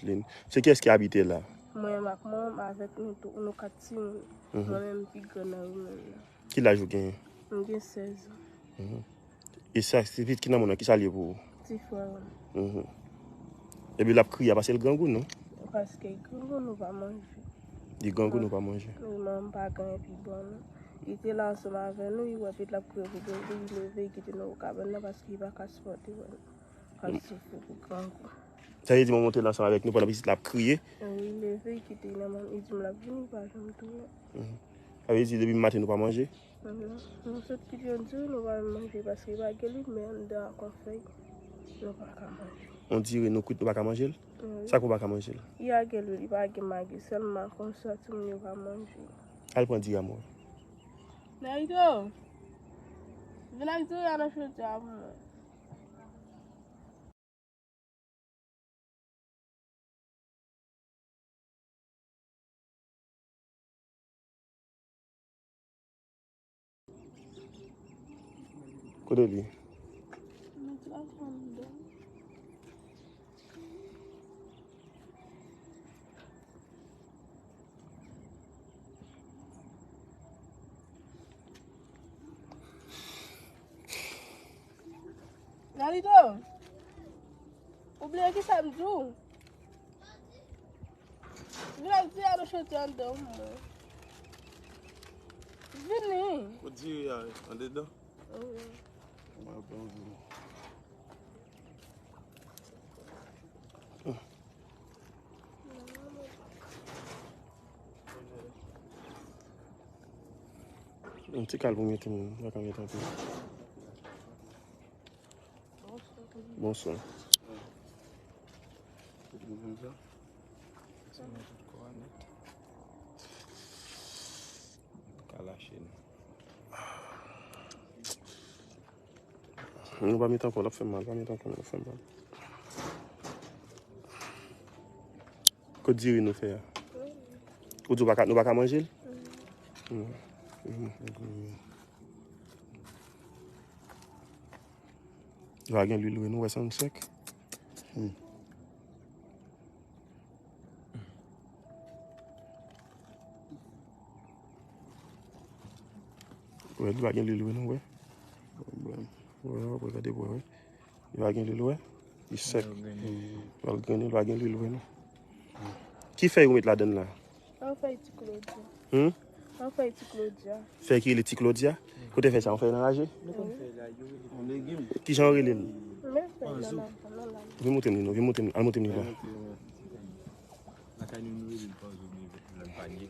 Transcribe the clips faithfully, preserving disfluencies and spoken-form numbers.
Lin. Se kiyès ki abite la? Mwen menm ak manman m, avèk nou tou, nou kat timoun. Mhm. Mwen menm pi grann nan yo menm nan. Ki laj ou genyen? M gen sèz an. Mhm. E sa, se pitit ki nan mond nan, ki sa l ye pou ou? Ti frè m. Mhm. Epi l ap kriye, a paske l grangou, non? Paske l grangou, nou pa manje. Li grangou, nou pa manje. Wi, manman m pa gen anyen pi bon, non. Li te la ansanm avè nou, li wè pitit la ap kriye pou grangou, li leve, li kite nou kabann nan paske li pa ka sipòte wè nou ap soufri pou grangou. Sa vle di manman w te la ansanm avèk nou pandan pitit la ap kriye? Wi, li leve, li kite li nan men m, li di m l ap vini, li pa janm tounen. Mhm. Sa vle di depi maten nou pa manje? Mhm. Nou sot kite yon di nou pa manje paske li pa gen lwil, men anndan a konfèy, nou pa ka manje. On dire nou kwit, nou pa ka manje l? Wi. Sa k fè w pa ka manje l? Li pa gen lwil, li pa gen magi, sèlman konsa timoun yo ka manje. Al pran diri a mwen. Narito, vin ak diri a nan chodyè a pou mwen. Kote li? Naldo, ou bliye ki sa m di w? Vin ak diri a nan chodyè anndan pou mwen. Vini. Ou diri a andedan? Wi. Mwen pran diri. Yon ti kal pou mete m, m pa ka mete anpil. Bonswa. Kalache nou. Nou pa met ankò, l ap fè m mal, pa met ankò, l ap fè m mal. Kot diri nou fè a? Ou di w pa ka, nou pa ka manje l? Hmm. Hmm. Li pa gen lwil vre, nou wè sa, nou sèk. Hmm. Wè, li pa gen lwil vre, nou wè. Pwoblèm. Wè, wè, gade, wè, wè. Li pa gen lwil, wè. Li sèk. Li pa grennen, li pa gen lwil vre, non. Ki fèy ou met ladann la? Yon fèy ti klodya. Hmm? Yon fèy ti klodya. Fèy ki rele ti klodya? Kote fèy sa? Yon fèy nan raje? Wi. Yon legim. Kijan yo rele l? Men fèy nan la, nan la. Vin montre m li non, vin montre m, al montre m li la. Lakay nou, nou rele l panzo, men nan panye.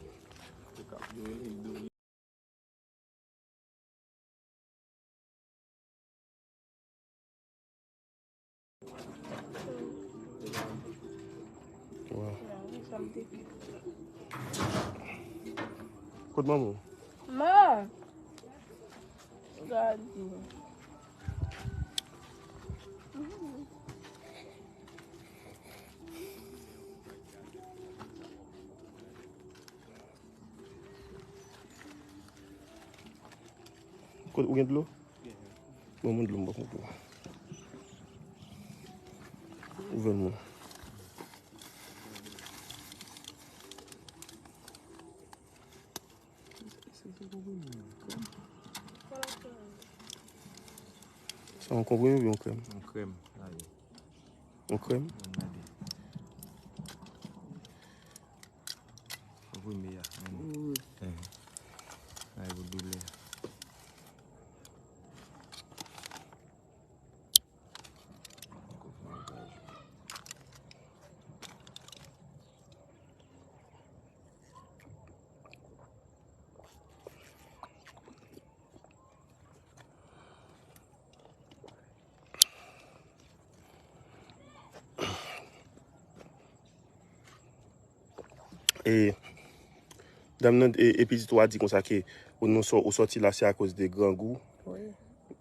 Wow. Kot manman w? Ma! Gade. Kot ou gen dlo? Bon, mwen dlo, m pa konprann. Ouvè l mwen. Se yon konprime oubyen yon krèm? Yon krèm, la ye. Yon krèm? Ann gade. Konprime a, men. Wi. Enhen. Ay, pou doulè. E, dam nan, e, e pitit ou a di konsa ke ou, nou sò-, ou sòti la se akoz de grangou. Wi.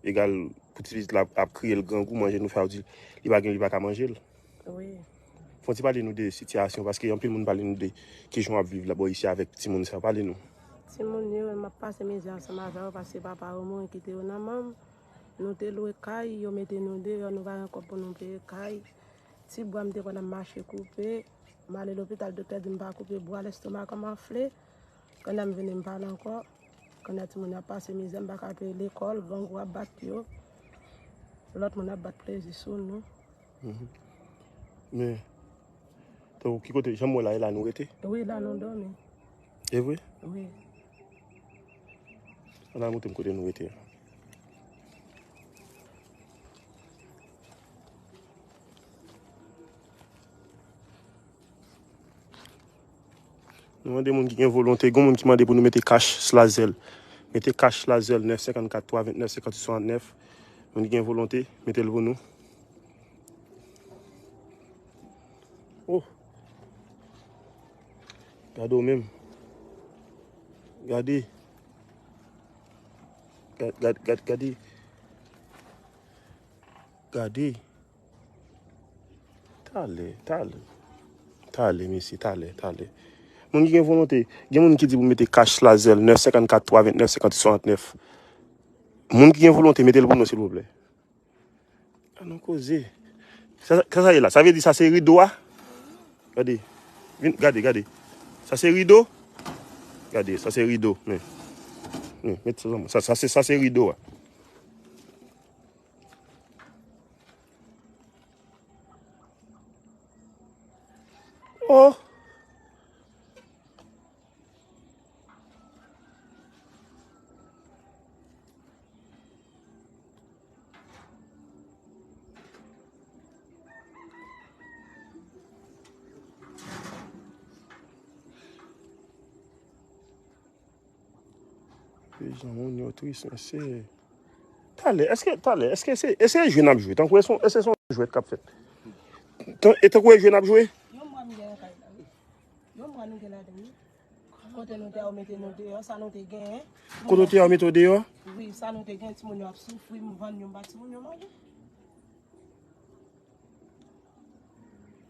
Egal, pou ti pitit la ap, ap kriye l grangou, manje nou fè a, ou di li pa gen, li pa ka manje l. Wi. Fò w ti pale nou de sitiyasyon, paske anpil moun pale nou de kijan w ap viv la bò isi avèk timoun sa. Pale nou. Timoun yo, m ap pase mizè ansanm avè yo, paske papa yo mouri kite yo nan men m. Nou te lwe kay, yo mete nou deyò, nou pa gen kòb pou nou peye kay. Ti bwa m te pran nan mache koupe. M ale lopital, doktè di m pa koupe bwa, lèstomak mwen anfle. Kounye a m vini m pale ankò. Kounye a timoun yo ap pase mizè, m pa ka peye lekòl, grangou ap bat yo. Lòt moun ap bat plezi sou nou. Mhm. Men, tankou ki kote, jan m wè la, e la nou rete? Wi, la nou dòmi. E vre? Wi. Ann al montre m kote nou rete a. Nou mande moun ki gen volonte, gen moun ki mande pou nou mete kach sla Zelle. Mete kach sla Zelle, nèf senkannkat twa vennèf senkanntuit swasantnèf. Moun ki gen volonte, mete l pou nou. Oh! Gade w menm. Gade. Gad, gad, gad, gade. Gade. Talè, talè. Talè, mesye, talè, talè. Moun ki gen volonte, gen moun ki di pou mete kach sla Zelle, nèf senkannkat twa vennèf senkanntuit swasantnèf. Moun ki gen volonte, mete l pou nou, silvouplè. An nou koze. Sa, sa, sa ye la? Sa vle di sa se rido a? Gade. Vin, gade, gade. Sa se rido? Gade, sa se rido. Men. Men, met sa, sa, sa se, sa se rido a. Oh! Peyi jan moun yo tris, mesye. Talè, èske, talè, èske se, èske se jwe n ap jwe? Tankou e se, èske se yon jwèt k ap fèt? Tan, e tankou e jwe n ap jwe? Yon mwa m gen lakay la, wi. Yon mwa nou gen ladan, wi. Kote nou te al mete nou deyò, sa nou te genyen. Kote w te al mete w deyò? Wi, sa nou te genyen, timoun yo ap soufri, m vann yo, m ba timoun yo manje.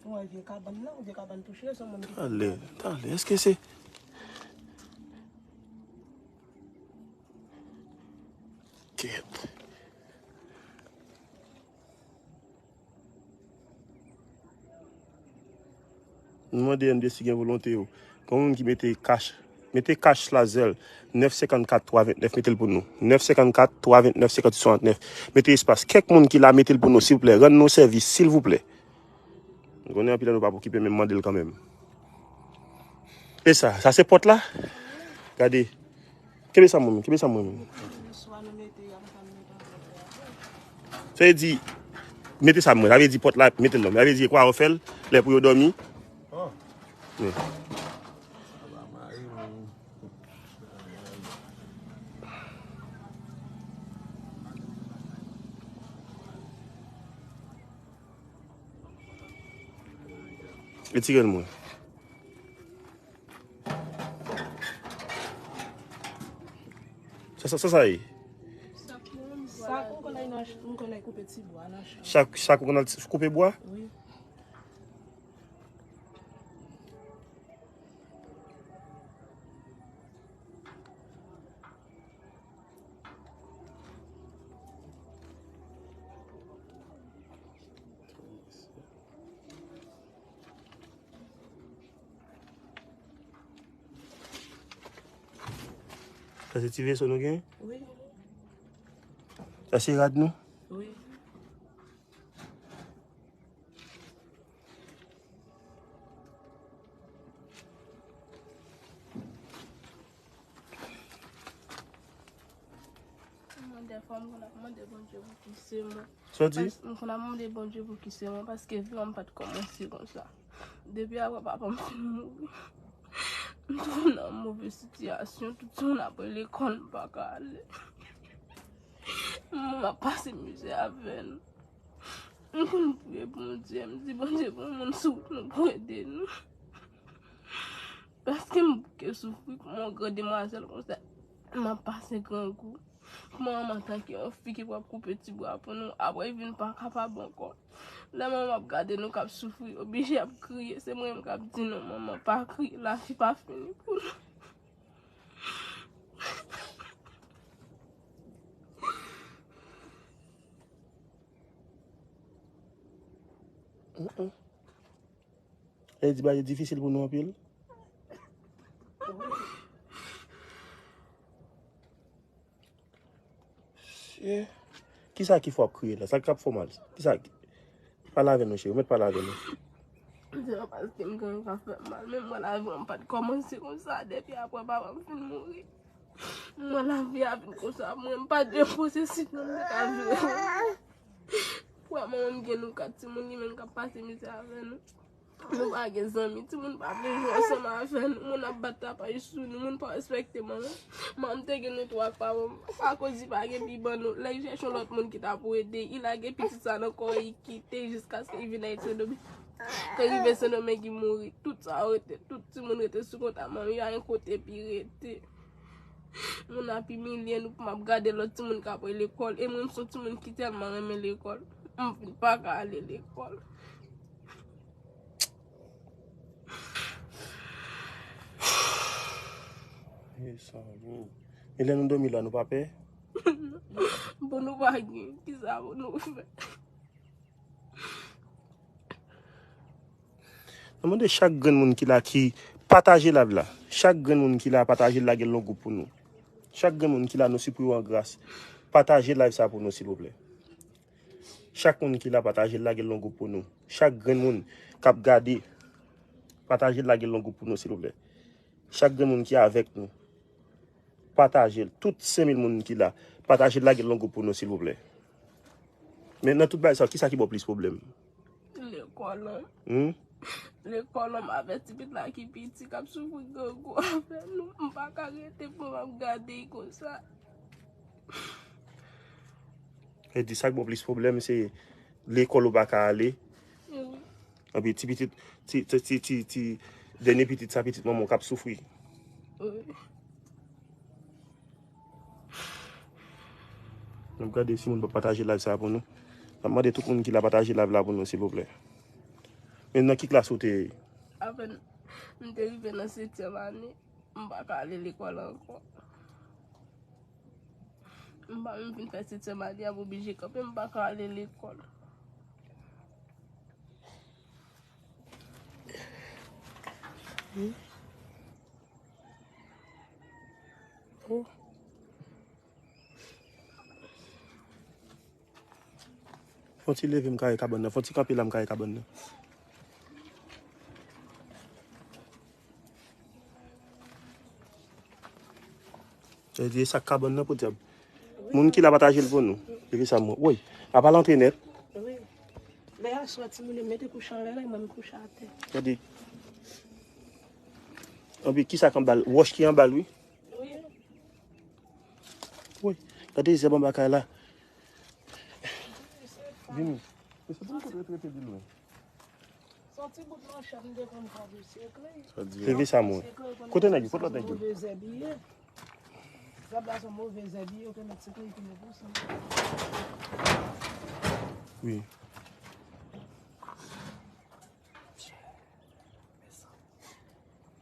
Ou wè vye kabann nan, vye kabann touche, se yon moun ki fè kabann. Talè, talè, èske se Kèt. Nou mande M D si gen volonte yo. Gen moun ki mete kach, mete kach la Zelle, nèf senkannkat twa vennèf, mete l pou nou. Nèf senkannkat twa vennèf senkanntuit swasantnèf. Mete espas. Kèk moun ki la, mete l pou nou, silvouplè. Rann nou sèvis, silvouplè. Nou konnen anpil nan nou p ap okipe, men m mande l kanmenm. E sa, sa se pòt la? Gade. Kenbe sa mwen, kenbe sa mwen. Sa vle di, mete sa mwen. Sa vle di pòt la, mete l non. Sa vle di kwa yo fè l, lè pou yo dòmi. Wi. Retire l mwen. Sa, sa, sa, sa ye? Sak, m konn al nan ch-, m konn al koupe ti bwa nan chan. Chak, chak ou konn al ti, koupe bwa? Wi. Sa se ti veso nou gen? Wi. Sa se rad nou? Wi. Mwen, dèfwa, m konn ap mande Bondye pou ki se mwen. Sa w di? Pas-, m konn ap mande Bondye pou ki se mwen, paske vi an m pa t kòmanse konsa. Depi apre papa m fin mouri, m twouve m nan yon move sitiyasyon, tout se moun ap rele lekòl, m pa ka ale. Manman m ap pase mizè avè n. M konn priye Bondye, m di, Bondye, pou moun sou wout nou pou ede nou. Paske m bouke soufri kòm yon gran demwazèl konsa. M ap pase grangou. Kòman manman, antanke yon fi ki pral koupe ti bwa pou nou, apre l vin pa kapab ankò? Lè manman ap gade nou k ap soufri, oblije ap kriye. Se mwen menm k ap di nou, manman, pa kriye, lavi pa fini pou nou. Mm, mm. Li di bagay difisil pou nou anpil. Kisa ki fè w ap kriye la? Sa k ap fè w mal? Kisa ki... Pale avè nou, cheri. Ou mèt pale avè nou. Se pa paske m gen yon ka fè m mal, men mwen lavi m pa t kòmanse konsa depi apre papa m fin mouri. Mwen lavi a vin konsa, mwen m pa t gen posesif nan m te ka viv. Pwa manman m gen nou kat timoun, li menm k ap pase mizè avè nou. Nou pa gen zanmi, timoun pa vle jwe ansanm avè nou, moun ap bat tapaj sou nou, moun pa respekte manman. Manman m te gen nou twa k pa bon, akoz li pa gen pi ban nou. Lè li chèche yon lòt moun ki ta pou ede, li lage pitit sa nan kò, li kite jiskaske li vin Ayiti Sendomeng. Te rive Sendomeng, li mouri. Tout sa rete, tout timoun rete sou kont a manman, y a yon kote pi rete. Moun ap imilye nou pou m ap gade lòt timoun k ap al lekòl. E mwen, m se yon timoun ki tèlman renmen lekòl. M vin pa ka ale lekòl. Mezanmi. E lè nou dòmi la, nou pa pè? Bon, nou pa gen. Kisa pou nou fè? Mwen mande chak grenn moun ki la ki pataje live la. Chak grenn moun ki la pataje l, lage l nan gwoup pou nou. Chak grenn moun ki la, nou sipriye w an gras. Pataje live sa pou nou, silvouplè. Chak moun ki la pataje l, lage l nan gwoup pou nou. Chak grenn moun k ap gade, pataje l, lage l nan gwoup pou nou, silvouplè. Chak grenn moun ki avèk nou, pataje l. Tout senk mil moun ki la, pataje l, lage l nan gwoup pou nou, silvouplè. Men nan tout bagay sa, kisa ki ba w plis pwoblèm? Lekòl an. Hmm? Lekòl an, m avèti pitit la ki piti, k ap soufri grangou avè nou. M pa ka rete pou m ap gade l konsa. E di sa k ba w plis pwoblèm, se lekòl ou pa ka ale. Wi. Epi ti pitit, ti, ti, ti, ti, ti, dènye pitit sa, pitit manman w k ap soufri. Wi. N ap gade si moun pa pataje live sa pou nou. N ap mande tout moun ki la pataje live la pou nou, silvouplè. Men nan ki klas ou te ye? Apèn m te rive nan setyèm ane, m pa ka ale lekòl ankò. M pa menm fin fè setyèm ane a, m oblije kanpe, m pa ka ale lekòl. Fon ti leve m kare kabann nan. Fon ti kanpe la m kare kabann nan. Sa vle di e sa k kabann nan podyab. Moun ki la pataje l pou nou. Leve sa mwen. Woy, apa l antre nèt. Wi. Lè aswè timoun yo mete kouch anlè la, mwen m kouche atè. Gade. Anpi kisa k anba l? Wòch ki anba l, wi. Wi. Woy, gade zèb anba kay la. Vini. Mesye, pou nou kote trete di lwen. Soti bout manchèt m te konn fè pou sekre. Leve sa mwen. Kote nèg yo? Kote lòt nèg yo? Move zèb li ye. Zèb la se move zèb li ye, yo te met sekre ki yo pou sa. Wi.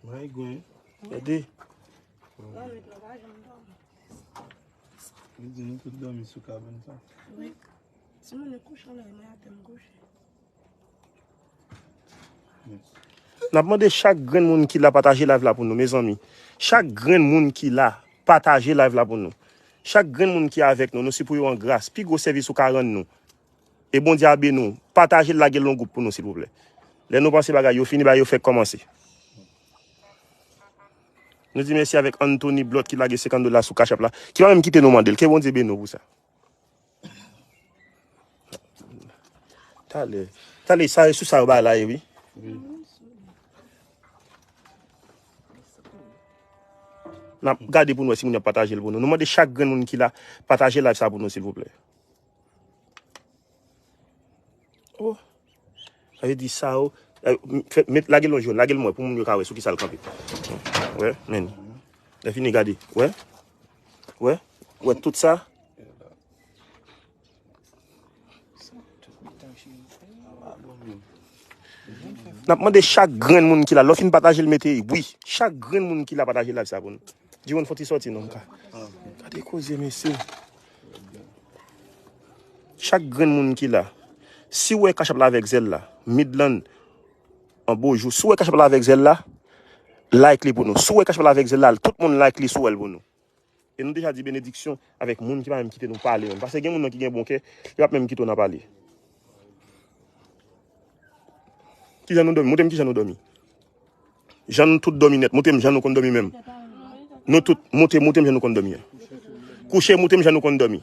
Maigwen. Gade. Lannuit la pa janm dòmi. Li di nou tout dòmi sou kabann sa. Wi. Timoun yo kouche anlè, mwen atè m kouche. N ap mande chak grenn moun ki la pataje live la pou nou, mezanmi. Chak grenn moun ki la pataje live la pou nou. Chak grenn moun ki avèk nou, nou sipriye w an gras. Pi gwo sèvis ou ka rann nou. E Bondye a beni w. Pataje l, lage l nan gwoup pou nou, silvouplè. Lè nou panse bagay yo fini, bagay yo fèk kòmanse. Nou di mèsi avèk Anthony Blot ki lage senkant dola sou Cash App la, ki pa menm kite nou mande l. Ke Bondye beni w pou sa. Talè. Talè, sa, sou sa yo bay la, wi. N ap gade pou nou wè si moun yo ap pataje l pou nou. Nou mande chak grenn moun ki la, pataje live sa pou nou, silvouplè. Oh. Sa vle di sa, oh. Eh, m-, fè, met, lage l yon jòn, lage l mwen pou moun yo ka wè sou ki sa l kanpe. Wè, men. Lè fini, gade. Wè? Wè? Wè tout sa? N ap mande chak grenn moun ki la. Lè w fin pataje l, mete wi. Chak grenn moun ki la, pataje live sa pou nou. Diwon fò ti sòti non, m ka. Gade koze, mesye. Chak grenn moun ki la. Si w wè Cash App la avèk zèl la, Midland, An bo jou. Si w wè Cash App la avèk zèl la, like li pou nou. Si w wè Cash App la avèk zèl la, tout moun like li si w wè l pou nou. E nou deja di benediksyon avèk moun ki pa menm kite nou pale menm. Paske gen moun nan ki gen bon kè, yo p ap menm kite w nan pale. Kijan nou dòmi? Montre m kijan nou dòmi. Jan nou tout dòmi nèt. Montre m jan nou konn dòmi menm. Nou tout, montre, montre m jan nou konn dòmi an. Kouche, montre m jan nou konn dòmi.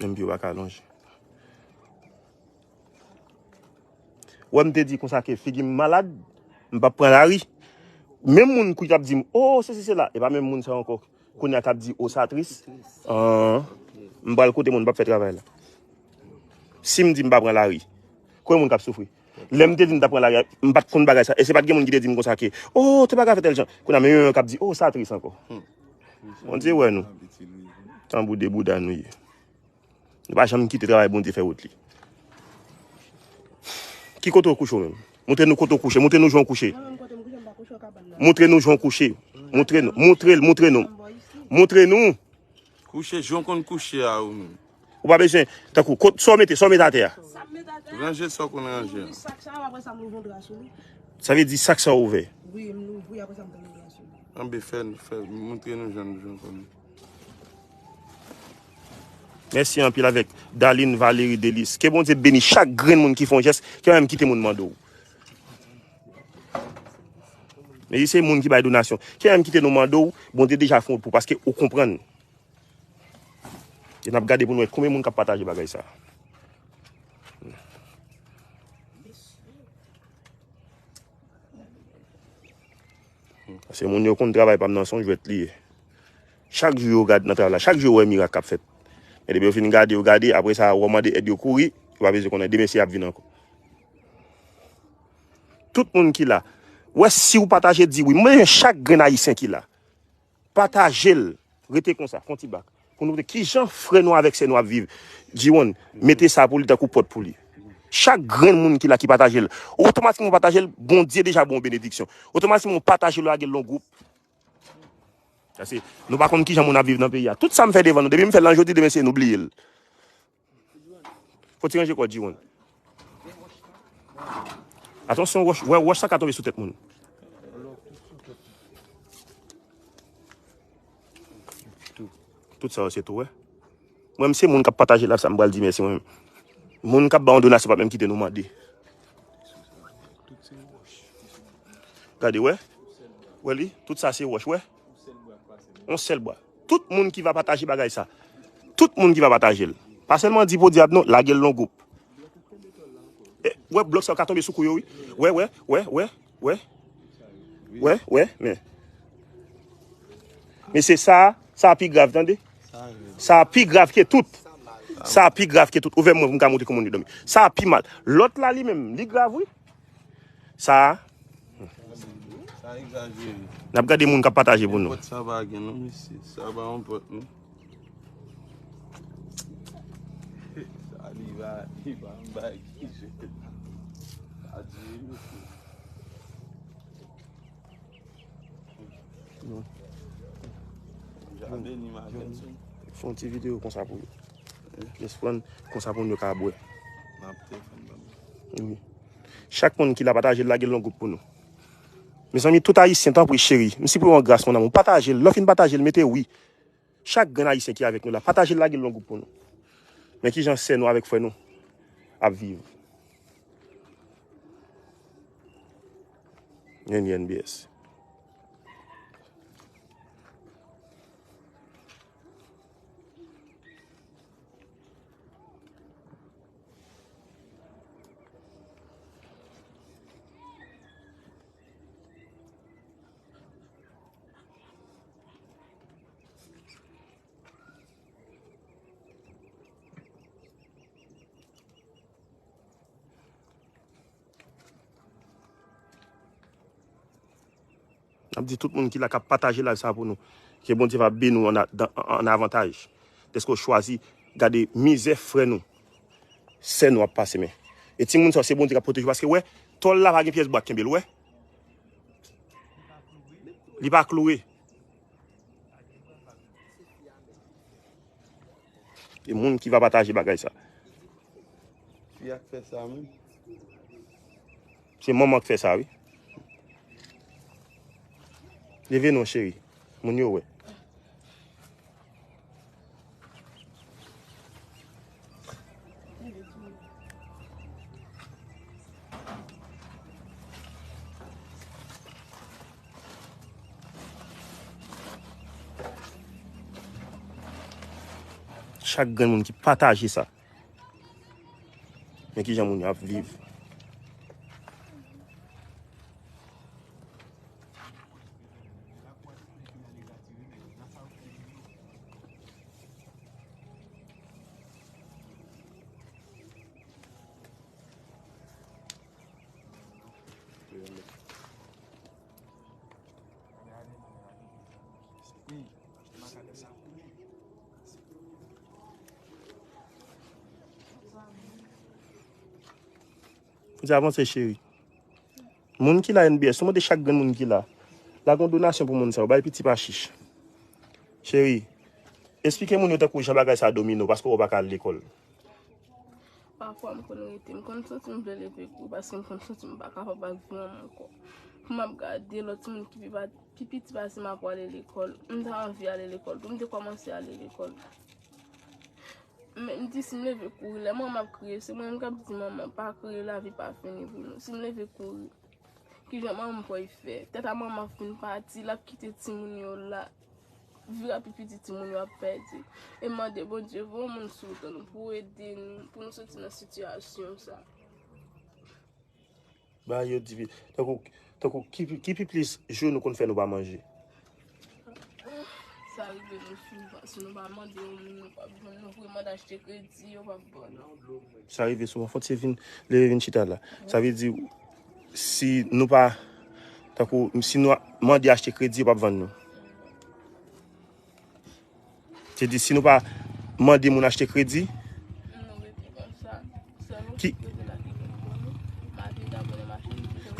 Menm pye w pa ka lonje. Wè m te di konsa ke figi m malad, m p ap pran lari. Menm moun ki t ap di m, "Oh, sesi, sela," e pa menm moun sa ankò. Kounye a k ap di, "Oh, sa tris." An, m pral kote moun, m p ap fè travay la. Si m di m pa pran lari, konbyen moun k ap soufri? Lè m te di m t ap pran lari, m pa t konn bagay sa. E se pa t gen moun ki te di m konsa ke, "Oh, te pa ka fè tèl jan." Kounye a, men yo menm k ap di, "Oh, sa tris ankò." Bondye wè nou. Tanbou de bouda nou ye. Nou pa janm kite travay Bondye fè wout li. Ki kote w kouche w menm? Montre nou kote w kouche. Montre nou jan w kouche. Montre nou jan w kouche. Montre nou. Montre l, montre nou. Montre nou. Kouche jan w konn kouche a ou menm. Ou pa bezwen, tankou, kot, sa w mete, sa w mete atè a. Ranje sa w konn ranje a. Sa vle di sak sa w ouvè. Anben fè, fè, montre nou jan nou jan w konn. Mèsi anpil avèk Darline Valery Delis. Ke Bondye beni chak grenn moun ki fè yon jès, ke menm kite moun mande w. Men se moun ki bay donasyon. Ke menm kite nou mande w, Bondye deja fè yon pou, paske ou konprann. E n ap gade pou n wè konbyen moun k ap pataje bagay sa. Paske moun yo konn travay pa m nan se yon jwèt li ye. Chak jou yo gade nan travay la, chak jou yo wè mirak k ap fèt. Men depi yo fin gade, yo gade, apre sa, w ap mande èd yo kouri, yo pa bezwen konnen, demen se y ap vin ankò. Tout moun ki la, wè si w pataje di wi. Mwen bezwen chak grenn ayisyen ki la. Pataje l. Rete konsa, fè yon ti bak. Pou nou te, kijan frè nou avèk sè nou ap viv? Jiwon, mete sa pou li tankou pòt pou li. Chak grenn moun ki la ki pataje l, otomatikman pataje l, Bondye deja ba w benediksyon. Otomatikman w pataje l, lage l nan gwoup. Paske nou pa konn kijan moun ap viv nan peyi a. Tout sa m fè devan nou, depi m fè l nan jodi, demen se nou bliye l. Fò ti ranje kò w, Jiwon. Atansyon, wòch, wè, wòch sa ka tonbe sou tèt moun. Tout sa yo se tou, wè. Mwen, m se moun k ap pataje live sa, m pral di mèsi, mwen. Moun k ap ba yon donasyon pa menm kite nou mande. Gade, wè. Wè li, tout sa se wòch, wè. Yon sèl bwa. Tout moun ki va pataje bagay sa. Tout moun ki va pataje l. Pa sèlman di podyab non, lage l nan gwoup. E, wè, blòk sa yo ka tonbe sou kou yo, wi. Wè, wè, wè, wè, wè. Wè, wè, men. Men se sa, sa pi grav, tande. Sa pi grav ke tout. Sa pi grav ke tout. Ouvè mwen pou m ka montre kòman li dòmi. Sa pi mal. Lòt la, li menm, li grav, wi. Sa a. Sa egzajere. N ap gade moun k ap pataje pou nou. Nenpòt sa pa gen non, mesye. Sa pa yon pòt non. Sa li pa, li pa yon bagay ki jwe. Sa diri mesye. Fè yon ti videyo konsa pou yo. Jis pran konsa pou nou ka bwè. Wi. Chak moun ki la pataje l, lage l nan gwoup pou nou. Mezanmi, tout ayisyen, tanpri, cheri, m sipliye w an gras, mon amour, pataje l. Lè w fin pataje l, mete wi. Chak grenn ayisyen ki avèk nou la, pataje l, lage l nan gwoup pou nou. Men kijan sè nou avèk frè nou ap viv. N N B S. N ap di tout moun ki la k ap pataje live sa pou nou, ke Bondye va beni w an a-, dan, an, an avantaj. Dèske w chwazi gade mizè frè nou, sè nou ap pase, men. E timoun sa yo, se Bondye k ap pwoteje w, paske, wè, tòl la pa gen pyès bwa k kenbe l, wè. Li pa kloure. E moun ki va pataje bagay sa. Fi a k fè sa menm. Se manman k fè sa, wi. Leve non, cheri. Moun yo wè. Chak grenn moun ki pataje sa. Men kijan moun yo ap viv. Di avanse, cheri. Moun ki la N B S, ou mande chak grenn moun ki la. Lage yon donasyon pou moun sa yo, bay piti pa chich. Cheri, esplike moun yo tankou jan bagay sa domine w, paske w pa ka al lekòl. Pafwa m konn rete, m konn santi m vle leve kouri, paske m konn santi m pa kapab ak vi an m ankò. Pou m ap gade lòt timoun ki pi pa, pi piti pase m ap ale lekòl. M ta anvi ale lekòl tou, m te kòmanse ale lekòl. Men m di si m leve kouri, lè manman ap kriye, se mwen menm k ap di manman, pa kriye, lavi pa fini pou nou. Si m leve kouri, kijan manman m pral fè? Tèt a manman ap fin pati, l ap kite timoun yo la. Vire pi piti timoun yo ap pèdi. E m mande Bondye voye yon moun sou wout nou pou ede nou, pou nou soti nan sitiyasyon sa. Ba yo divi-, tankou, tankou ki, ki pi plis jou nou konn fè nou pa manje? Sa rive nou swiv, si nou pa mande yon moun, nou p ap jwenn, nou voye mande achte kredi, yo p ap ban nou. Sa rive souvan, fòk se vin, leve vin chita la. Sa vle di, si nou pa, tankou, si nou mande achte kredi, yo p ap vann nou. Se di, si nou pa mande moun achte kredi, ki,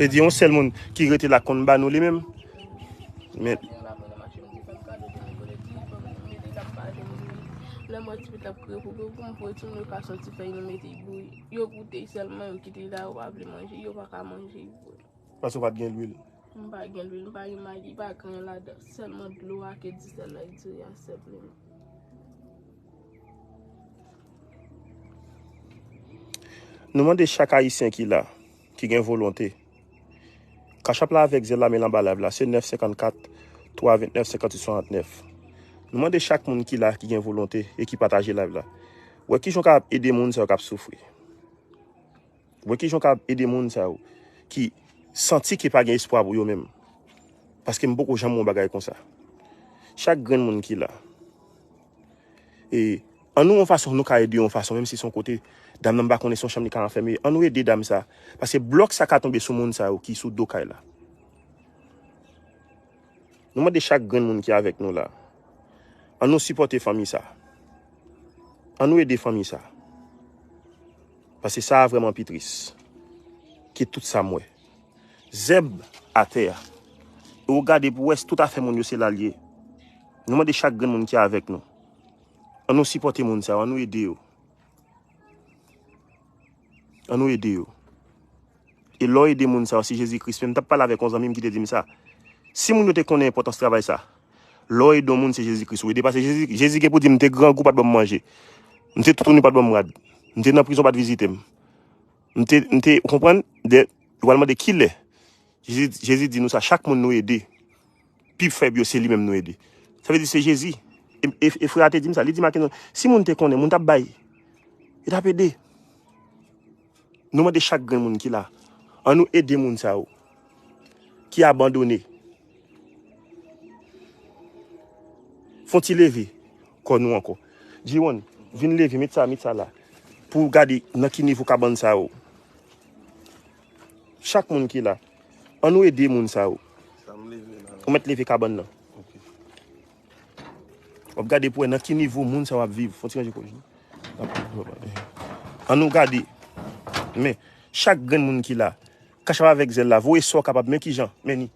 se di, yon sèl moun ki rete la konn ba nou li menm. Men, lè m wè ti pitit ap kriye pou, pou, pou m voye timoun yo ka soti fè yo mete bouyi. Yo goute sèlman, yo kite la, yo pa vle manje, yo pa ka manje. Paske w pa t gen lwil. M pa gen lwil, m pa gen magi, pa gen anyen ladan. Sèlman dlo a ke disèl la, diri a sèl li menm. Nou mande chak Ayisyen ki la, ki gen volonte. Cash App la avèk Zelle la, men l anba live la, se nèf senkannkat, twa vennèf, senkannwit, swasantnèf. Nou mande chak moun ki la, ki gen volonte e ki pataje live la. Wè kijan w ka ede moun sa yo k ap soufri. Wè kijan w ka ede moun sa yo ki santi ke pa gen espwa pou yo menm. Paske m poko janm wè yon bagay konsa. Chak grenn moun ki la. E ann nou yon fason, nou ka ede yon fason, menm si se yon kote, dam nan m pa konnen se yon chanm li ka anfème. Ann nou ede dam sa. Paske blòk sa ka tonbe sou moun sa yo ki sou do kay la. Nou mande chak grenn moun ki avèk nou la, ann nou sipòte fanmi sa. Ann nou ede fanmi sa. Paske sa a vrèman pi tris ke tout sa m wè. Zèb atè a. E w gade pou w wè si tout afè moun yo se la l ye. Nou mande chak grenn moun ki avèk nou. Ann nou sipòte moun sa yo, ann nou ede yo. Ann nou ede yo. E lè w ede moun sa yo, se Jezi Kris. Men m t ap pale avèk yon zanmi m ki te di m sa. Si moun yo te konnen enpòtans travay sa, lè w ede yon moun, se Jezi Kris ou ede. Paske Jezi, Jezi gen pou di, "M te grangou, pa t ban m manje. M te toutouni, pa t ban m rad. M te nan prizon, pa t vizite m." M te, m te, ou konprann? De, ou pral mande kilè. Jezi, Jezi di nou sa, chak moun nou ede, pi fèb yo, se li menm nou ede. Sa vle di se Jezi. E, e, e frè a te di m sa, li di m, "Makenson, si moun te konnen, moun t ap bay. Yo t ap ede." Nou mande chak grenn moun ki la, ann nou ede moun sa yo ki abandone. Fè yon ti leve kò nou ankò. Jiwon, vin leve, met sa, met sa la. Pou w gade nan ki nivo kabann sa yo. Chak moun ki la, ann nou ede moun sa yo. Ou mèt leve kabann nan. W ap gade pou wè nan ki nivo moun sa yo ap viv. Fè yon ti ranje kò w. Ann nou gade. Men, chak grenn moun ki la, Cash App avèk Zelle la, voye sa w kapab, men kijan, men ni.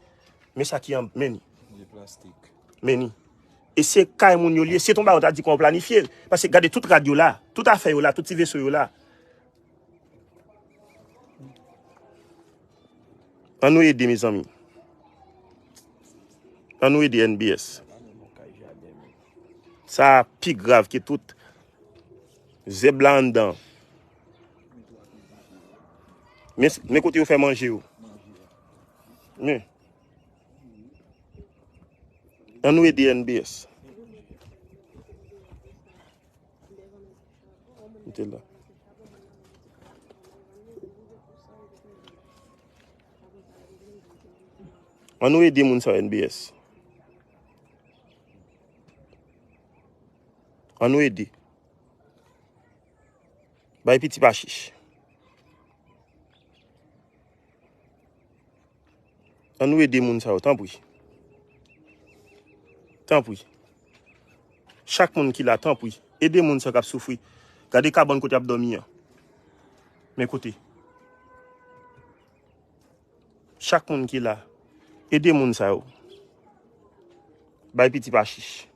Men sa ki an, men ni. Plastik. Men ni. E se kay moun yo li ye, se t on bagay ou ta di kòman w planifye l. Paske gade tout rad yo la, tout afè yo la, tout ti veso yo la. Ann nou ede, mezanmi. Ann nou ede N B S. Sa pi grav ke tout. Zèb la anndan. Men, men kote yo fè manje yo. Men. Ann nou ede N B S. Mete l la. Ann nou ede moun sa yo, N B S. Ann nou ede. Bay piti pa chich. Ann nou ede moun sa yo, tanpri. Tanpri. Chak moun ki la, tanpri. Ede moun sa yo k ap soufri. Gade kabòn kote y ap dòmi an. Men kote. Chak moun ki la, ede moun sa yo. Bay piti pa chich.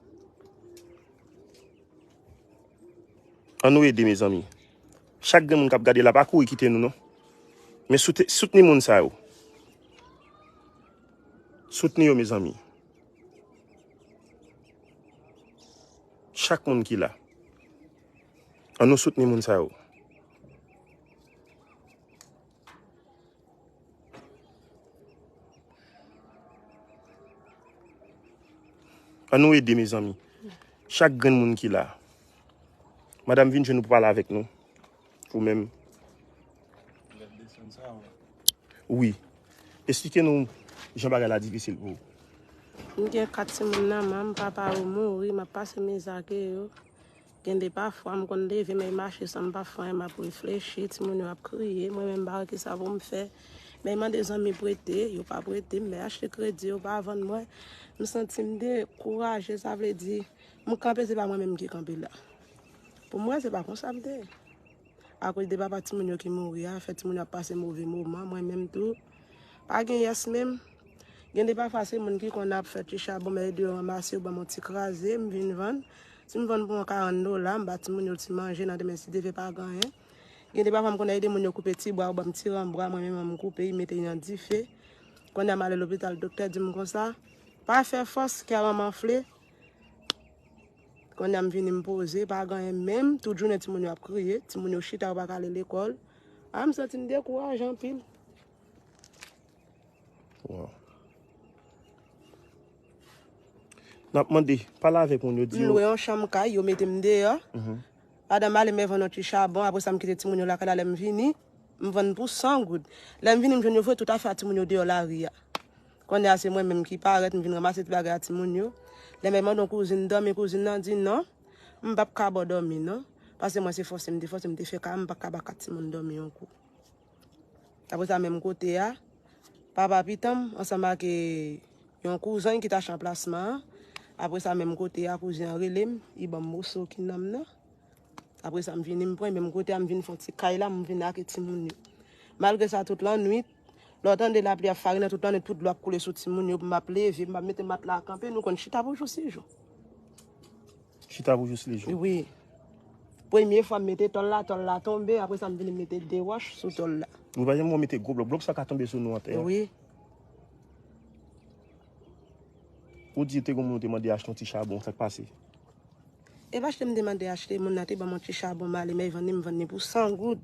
Ann nou ede, mezanmi. Chak grenn moun k ap gade la, pa kouri kite nou, non. Men soute-, soutni moun sa yo. Soutni yo, mezanmi. Chak moun ki la. Ann nou soutni moun sa yo. Ann nou ede, mezanmi. Chak grenn moun ki la. Madanm vin jwenn nou pou pale avèk nou. Ou menm. Wi. Esplike nou jan bagay la difisil pou ou. M gen kat timoun nan men m, papa yo mouri, m ap pase miza ke yo. Gen de pafwa, m konn leve, men mache san m pa fè anyen, m ap reflechi, timoun yo ap kriye, mwen menm m pa wè kisa pou m fè. Men mande zanmi prete, yo pa prete m, men achte kredi, yo pa vann mwen. M santi m dekouraje, sa vle di, m kanpe, se pa mwen menm ki kanpe la. Pou mwen, se pa konsa m te ye. Akoz de papa timoun yo ki mouri a, fè timoun yo ap pase move moman, mwen menm tou. Pa gen yès menm. Gen de pafwa se moun ki konn ap fè ti chabon, men ede yo ranmase, yo ban m yon ti kraze, m vin vann. Si m vann pou yon karant dola, m ba timoun yo ti manje, nan demen si Dye vle pa gen anyen. Gen de pafwa m konn ede moun yo koupe ti bwa, yo ban m ti ranbwa, mwen menm m koupe, m mete nan dife. Kounye a m ale lopital, doktè di m konsa, pa fè fòs, kè w anfle. Kounye a m vini m poze, pa gen anyen menm, tout jounen timoun yo ap kriye, timoun yo chita, yo pa ka ale lekòl. A, m santi m dekouraje anpil. Wow. N ap mande, pale avèk moun yo, di M yo lwe yon chanm kay, yo mete m deyò. Mhm. Pandan m ale, m vann yon ti chabon, apre sa m kite timoun yo lakay la, lè m vini, m vann pou san goud. Lè m vini, m jwenn yo voye tout afè a timoun yo deyò lari a. Kounye a se mwen menm ki parèt, m vin ranmase ti bagay a timoun yo. Lè m mande yon kouzin dòmi, kouzin nan di non, m p ap ka ba w dòmi non. Paske mwen se fòse m te fòse, m te fè kay, m pa ka ba kat timoun dòmi yon kou. Apre sa, menm kote a, papa pitan m, ansanm ak, e, yon kouzen ki t achte anplasman an. Apre sa, menm kote a, kouzen an rele m, li ban m moso ki nan m nan. Apre sa, m vini, m pran, menm kote a, m vin fè yon ti kay la, m vin ak timoun yo. Malgre sa, tout lannwit, lè w tande lapli ap farinen, tout lannwit, tout dlo ap koule sou timoun yo, pou m ap leve, m ap mete matla a kanpe, nou konn chita pou jou si jou. Chita pou jis li jou. Wi. Premye fwa m mete tòl la, tòl la tonbe, apre sa m vin mete de wòch sou tòl la. Ou pa janm wè mete gwo blòk, blòk sa ka tonbe sou nou atè a. Wi. Ou di te gon moun ou te mande achte yon ti chabon, sa k pase? E pa achte m te mande achte, moun nan te ban m yon ti chabon, m ale, men vann li, m vann li pou san goud.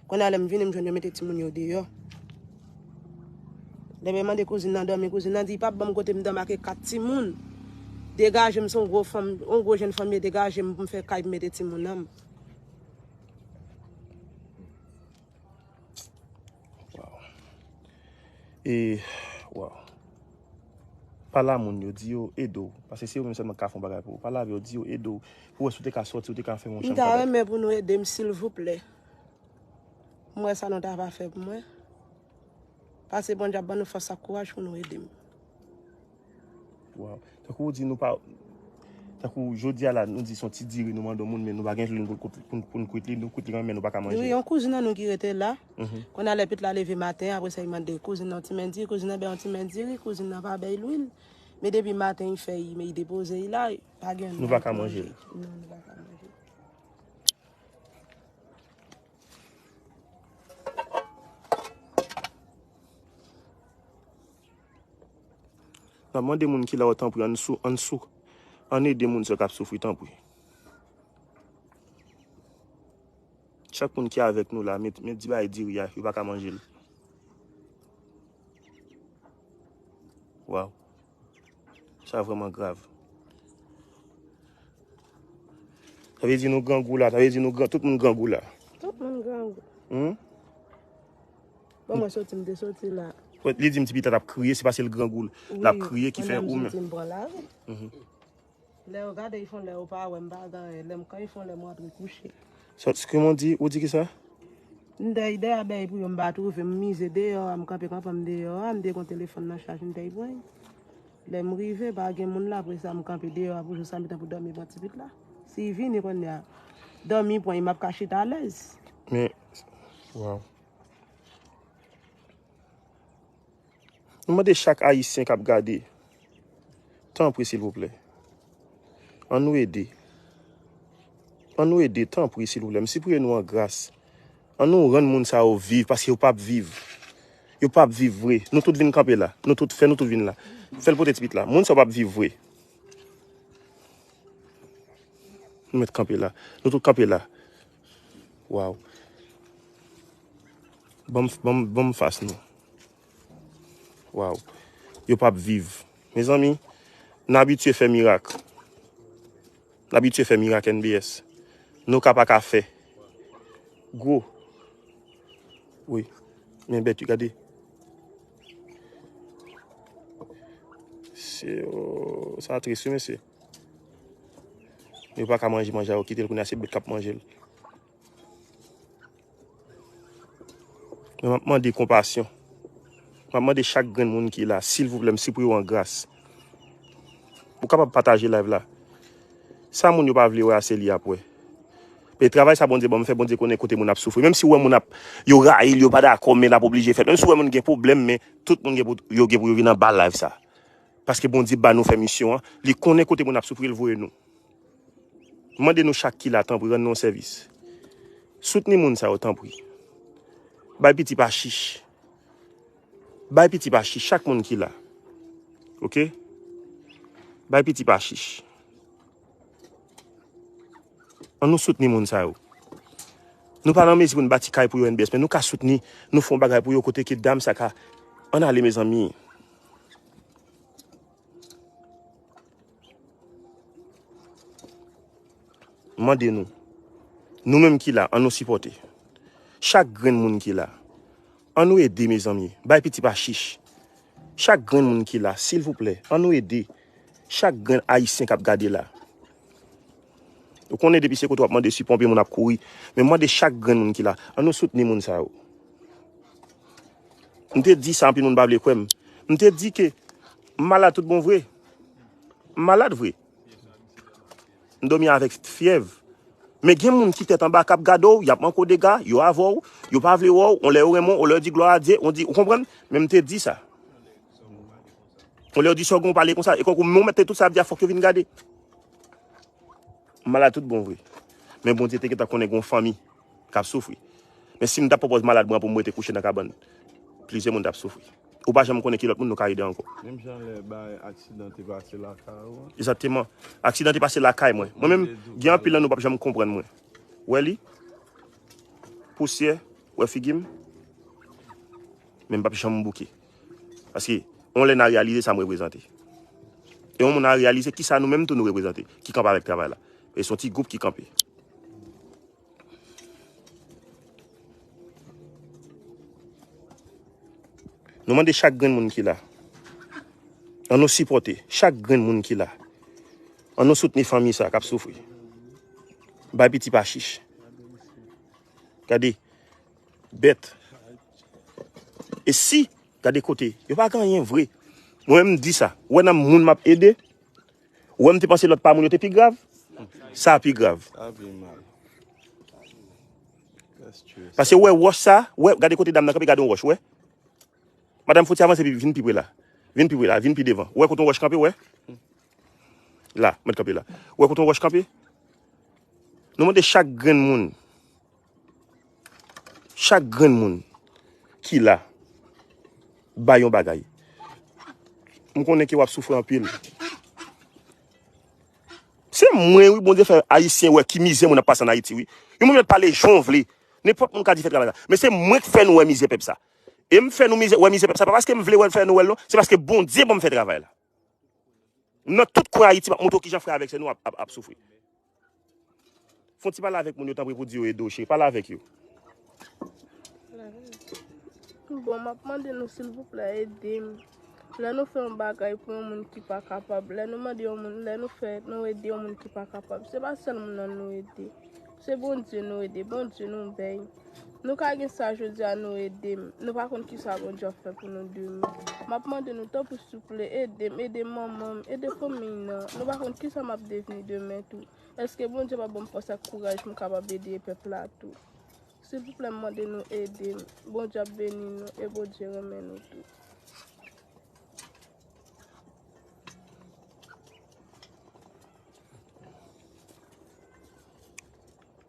Kounye a lè m vini, m jwenn yo mete timoun yo deyò. Lè m mande kouzin nan dòmi, kouzin nan di, "Li p ap ban m kote m dòmi ak kat timoun. Degaje m, se yon gwo fanm, yon gwo jèn fanm ye, degaje m pou m fè kay pou m mete timoun nan m." Wow. E, wow. Pale a moun yo, di yo ede w. Paske se yo menm sèlman ki ka fè yon bagay pou ou. Pale avè yo, di yo ede w. Pou wè si w te ka sòti, ou te ka fè yon chanm. M ta renmen pou nou ede m, silvouplè. M wè sa nou ta va fè pou mwen. Pase Bondye ap ban nou fòs ak kouraj pou nou ede m. Wow. Tankou ou di nou pa, tankou jodi a la, nou di se yon ti diri nou mande yon moun, men nou pa gen lwil pou, pou, pou n kwit li, nou kwit li kanmenm, men nou pa ka manje. Wi, yon kouzin nan nou ki rete la. Mhm. Kounye a lè pitit la leve maten, apre sa, li mande kouzin nan yon ti men diri, kouzin nan bay yon ti men diri, kouzin nan pa bay lwil. Men depi maten, li fè, li, men li depoze, li la, pa gen. Nou pa ka manje. Non, nou pa ka manje. N ap mande moun ki la yo, tanpri, ann sou, ann sou, ann ede moun sa k ap soufri, tanpri. Chak moun ki avèk nou la, men, men di bagay diri a, yo pa ka manje l. Waw. Sa vrèman grav. Sa vle di nou grangou la, sa vle di nou gran, tout moun grangou la. Tout moun grangou. Hmm? Bon, mwen soti, m te soti la. Li di m ti pitit la t ap kriye, se paske l grangou, l ap kriye ki fè ou menm. Wi, pandan m soti, m pran lari. Mhm. Lè yo gade, yo fè lè yo pa wè m pa gen anyen. Lè m kanpe, yo fè lè m rantre kouche. Sa, kòman w di, ou di ki sa? M dèy dèyè bèy pou yo, m pa twouve, m mize deyò a, m kanpe kanpe m deyò a, m te gen yon telefòn nan chaj, m dèy pran. Lè m rive, pa gen moun la, apre sa, m kanpe deyò a pou jou sa, m tanpou dòmi pran ti pitit la. Si l vini kounye a, dòmi pran, m ap ka chita alèz. Men, waw. Nou mande chak Ayisyen k ap gade, tanpri, silvouplè, ann nou ede. Ann nou ede, tanpri, silvouplè. M sipriye nou an gras. Ann nou rann moun sa yo viv, paske yo p ap viv. Yo p ap viv vre. Nou tout vin kanpe la. Nou tout, fè nou tout vin la. Fè l pote ti pitit la. Moun sa yo p ap viv vre. Nou mèt kanpe la. Nou tout kanpe la. Waw. Ban m, ban m, ban m fas nou. Waw. Yo p ap viv. Mezanmi, n abitye fè mirak. N abitye fè mirak, N B S. Nou ka pa ka fè. Gwo. Wi. Men bèt, wi, gade. Se, oh, sa tris, wi, mesye. Yo pa ka manje manje a, yo kite l kounye a, se bèt k ap manje l. Men m ap mande konpasyon. M ap mande chak grenn moun ki la, silvouplè, m sipriye w an gras. Ou kapab pataje live la. Sa moun yo pa vle wè a, se li y ap wè. E travay sa Bondye ban m fè, Bondye konnen kote moun ap soufri. Menm si w wè moun ap, yo rayi l, yo pa dakò, men l ap oblije fè l. Menm si w wè moun gen pwoblèm, men tout moun gen pou, yo gen pou yo vin anba live sa. Paske Bondye ba nou fè misyon an, li konnen kote moun ap soufri, l voye nou. Mande nou chak ki la, tanpri, rann nou yon sèvis. Soutni moun sa yo, tanpri. Bay piti pa chich. Bay piti pa chich, chak moun ki la. Oke? Bay piti pa chich. Ann nou soutni moun sa yo. Nou pa nan mezi pou n bati kay pou yo, N B S, men nou ka soutni, nou fè yon bagay pou yo, kote ke dam sa ka. Ann ale, mezanmi. Mande nou. Nou menm ki la, ann nou sipòte. Chak grenn moun ki la, ann nou ede, mezanmi. Bay piti pa chich. Chak grenn moun ki la, silvouplè, ann nou ede. Chak grenn Ayisyen k ap gade la. Ou konnen depi se kote w ap mande sipò, anpil moun ap kouri. Men mande chak grenn moun ki la, ann nou soutni moun sa yo. M te di sa, anpil moun pa vle kwè m. M te di ke m malad tout bon vre. M malad vre. M dòmi avèk fyèv. Men gen moun ki tèt anba k ap gade w, y ap manke w dega, yo avè w, yo pa vle wè w, on lè yo renmen w, on lè yo di glwa a Dye, on di, ou konprann? Men m te di sa. On lè yo di sa w gen w pale konsa, e kòk ou menm ou mèt te tout sa ap di a fòk yo vin gade. M malad tout bon vre. Men Bondye te gentan konnen gen yon fanmi k ap soufri. Men si m t ap pwopòz malad mwen pou m rete kouche nan kabann, plizyè moun t ap soufri. Ou pa janm konnen ki lòt moun nou ka ede ankò. Menm jan lè bay aksidan te pase lakay ou an. Egzakteman. Aksidan te pase lakay mwen. Mwen menm, gen anpil nan nou p ap janm konprann mwen. Wè li, pousyè, wè figi m. Men m p ap janm bouke. Paske, yon lè n a reyalize sa m reprezante. E yon moun a reyalize kisa nou menm tou nou reprezante, ki kanpe avèk travay la. E se yon ti gwoup ki kanpe. Nou mande chak grenn moun ki la. Ann nou sipòte chak grenn moun ki la. Ann nou soutni fanmi sa k ap soufri. Bay piti pa chich. Gade, bèt. E si, gade kote, yo pa gen anyen vre. Mwen menm m di sa. Ou wè nan moun m ap ede, ou wè m te panse lòt pa moun yo te pi grav. Sa pi grav. Sa pi mal. That's true. Paske ou wè wòch sa, ou wè, gade kote dam nan kanpe, gade yon wòch, ou wè. Madanm, fò ti avanse pi, vin pi pre la. Vin pi pre la, vin pi devan. Ou wè kote yon wòch kanpe, ou wè? La, mwen kanpe la. Ou wè kote yon wòch kanpe? Nou mande chak grenn moun, chak grenn moun ki la, bay yon bagay. M konnen ke w ap soufri anpil. Se mwen, wi, Bondye fè Ayisyen wè ki mizè moun ap pase ann Ayiti, wi. Yon moun mèt pale jan w vle. Nenpòt moun ka di fè travay la. Men se mwen k fè nou wè mizè pèp sa. E m fè nou mizè, wè mizè pèp sa. Pa paske m vle wè, fè nou wè l, non. Se paske Bondye ban m fè travay la. Nan tout kwen Ayiti, m ap montre w kijan frè avèk sè nou ap, ap, ap soufri. Fè yon ti pale avèk moun yo, tanpri, pou di yo ede w, cheri. Pale avèk yo. Bon, m ap mande nou, silvouplè, ede m. Lè nou fè yon bagay pou yon moun ki pa kapab, lè nou mande yon moun, lè nou fè, nou ede yon moun ki pa kapab, se pa sèl moun nan nou ede. Se Bondye nou ede, Bondye nou bèy. Nou ka gen sa jodi a, nou ede m. Nou pa konn kisa Bondye ap fè pou nou demen. M ap mande nou, tanpri, souple, ede m, ede manman m, ede fanmi nan. Nou pa konn kisa m ap devni demen tou. Èske Bondye p ap ban m fòs ak kouraj pou m kapab ede pèp la tou? Silvouplè, m mande nou ede m. Bondye ap beni nou e Bondye renmen nou tou.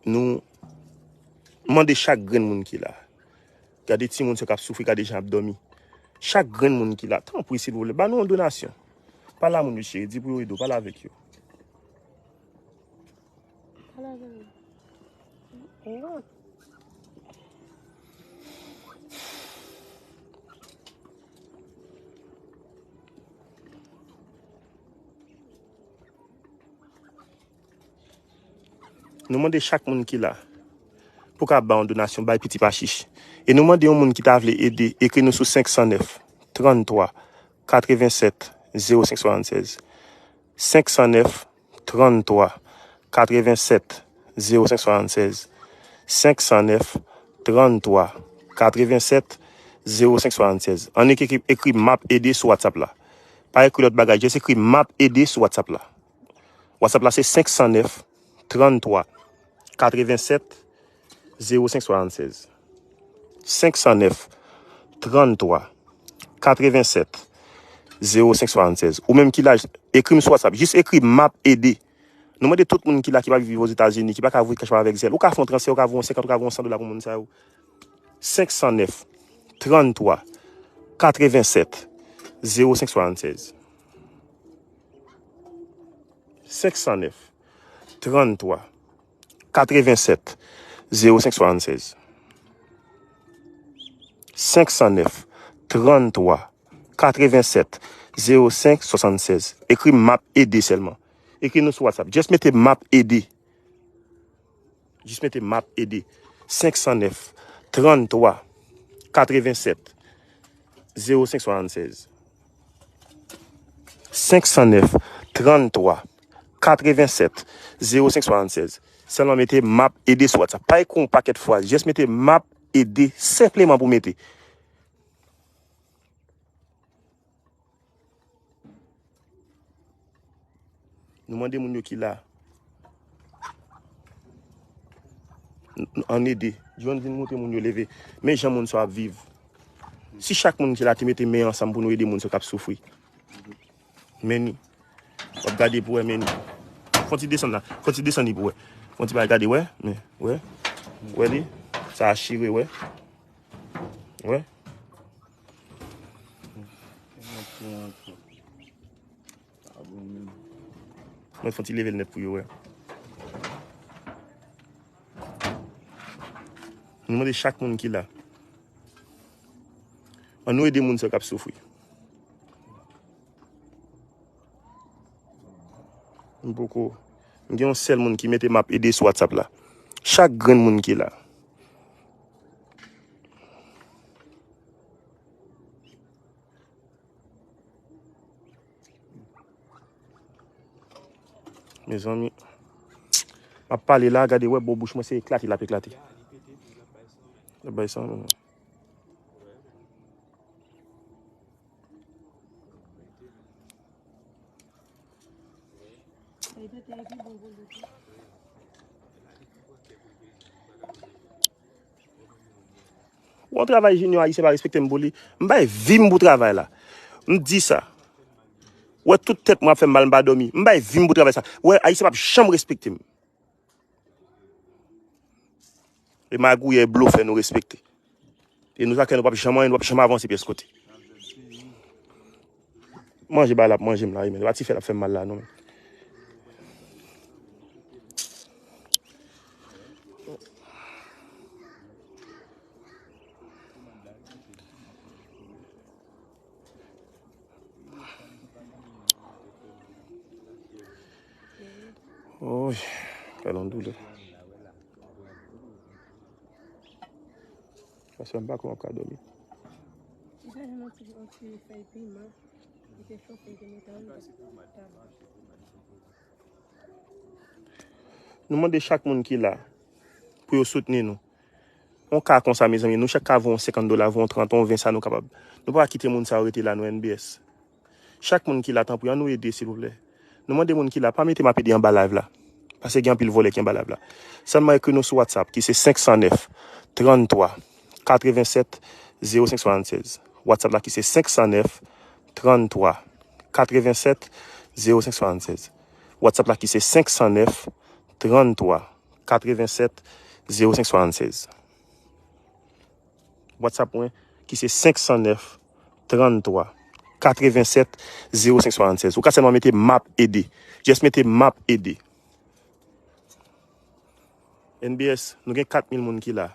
Nou mande chak grenn moun ki la. Gade timoun sa k ap soufri, gade jan y ap dòmi. Chak grenn moun ki la, tanpri, silvouplè, ba nou yon donasyon. Pale a moun yo, cheri, di pou yo ede w, pale avèk yo. Pale avèk yo. Nou mande chak moun ki la pou ka ba yon donasyon, bay Piti Pachich. E nou mande yon moun ki ta vle ede, ekri nou sou senk san nèf, trann twa, katrevensèt, zewo senk swasannsèz. Senk san nèf, trann twa, katrevensèt, zewo senk swasannsèz. Senk san nèf, trann twa, katrevensèt, zewo senk swasannsèz. Annik ekri, ekri M ap ede sou WhatsApp la. Pa ekri lòt bagay, jis ekri M ap ede sou WhatsApp la. WhatsApp la se senk san nèf, trann twa, katrevensèt, zewo senk swasannsèz. Senk san nèf, trann twa, katrevensèt, zewo senk swasannsèz. Ou menm ki la, ekri m sou WhatsApp. Jis ekri M ap ede. Nou mande tout moun ki la ki pa viv Ozetazini, ki pa ka voye kèch avèk Zelle. Ou ka fè yon transfè, ou ka voye yon senkant, ou ka voye yon san dola pou moun sa yo. Senk san nèf, trann twa, katrevensèt, zewo senk swasannsèz. Senk san nèf, trann twa, katrevensèt, zewo senk swasannsèz. Senk san nèf, trann twa, katrevensèt, zewo senk swasannsèz. Ekri M ap ede sèlman. Ekri nou sou WhatsApp. Just mete M ap ede. Jis mete M ap ede. Senk san nèf, trann twa, katrevensèt, zewo senk swasannsèz. Senk san nèf, trann twa, katrevensèt, zewo senk swasannsèz. Sèlman mete M ap ede sou WhatsApp. Pa ekri yon pakèt fraz. Just mete M ap ede senpleman pou mete. Nou mande moun yo ki la. N-, ann ede. John vin montre moun yo leve. Men jan moun sa ap viv. Si chak moun ki la te mete men ansanm pou nou ede moun sa k ap soufri. Men ni. W ap gade pou wè men ni. Fon ti desann la. Fon ti desann li pou wè. Fon ti bagay gade wè. Men, wè. Wè li. Sa a chire wè. Wè. Mwen fon ti leve l nèt pou yo wè. Nou mande chak moun ki la. Ann nou ede moun sa k ap soufri. M poko. M gen yon sèl moun ki mete M ap ede sou WhatsApp la. Chak grenn moun ki la. Mezanmi. M ap pale la, gade, wè bò bouch mwen se eklate l ap eklate. L ap bay san non. Yon travay Junior Ayisyen pa respekte m pou li. M bay vi m pou travay la. M di sa. Ou wè tout tèt mwen ap fè m mal, m pa dòmi. M bay vi m pou travay sa. Ou wè, Ayisyen p ap janm respekte m. E magouyè, blofè, nou respekte. E nou sa kè nou p ap janm anyen, nou p ap janm avanse pyès kote. Manje ba l ap manje m la, wi, men. Se pa ti fè l ap fè m mal la, non, men. Oy, kè l yon doulè. Paske m pa kwè m ap ka dòmi. Li te fè yon ti, yon ti fèy piman, li te chofe, li te mete anndan. Nou mande chak moun ki la pou yo soutni nou. Yon ka konsa, mezanmi, nou chak ka voye yon senkant dola, voye yon trant, yon ven, sa nou kapab. Nou pa ka kite moun sa yo rete la, non, N B S. Chak moun ki la, tanpri, ann nou ede, silvouplè. Nou mande moun ki la, pa mete m ap ede anba live la. Paske gen anpil vòlè ki anba live la. Sèlman ekri nou sou WhatsApp, ki se senk san nèf, tranntwa, katrevennsèt, zewo senk swasannsèz. WhatsApp la ki se senk san nèf, tranntwa, katrevennsèt, zewo senk swasannsèz. WhatsApp la ki se senk san nèf, tranntwa, katrevennsèt, zewo senk swasannsèz. WhatsApp mwen, ki se senk san nèf, tranntwa, katrevennsèt, zewo senk swasannsèz. Ou ka sèlman mete m ap ede. Just mete m ap ede. N B S, nou gen kat mil moun ki la.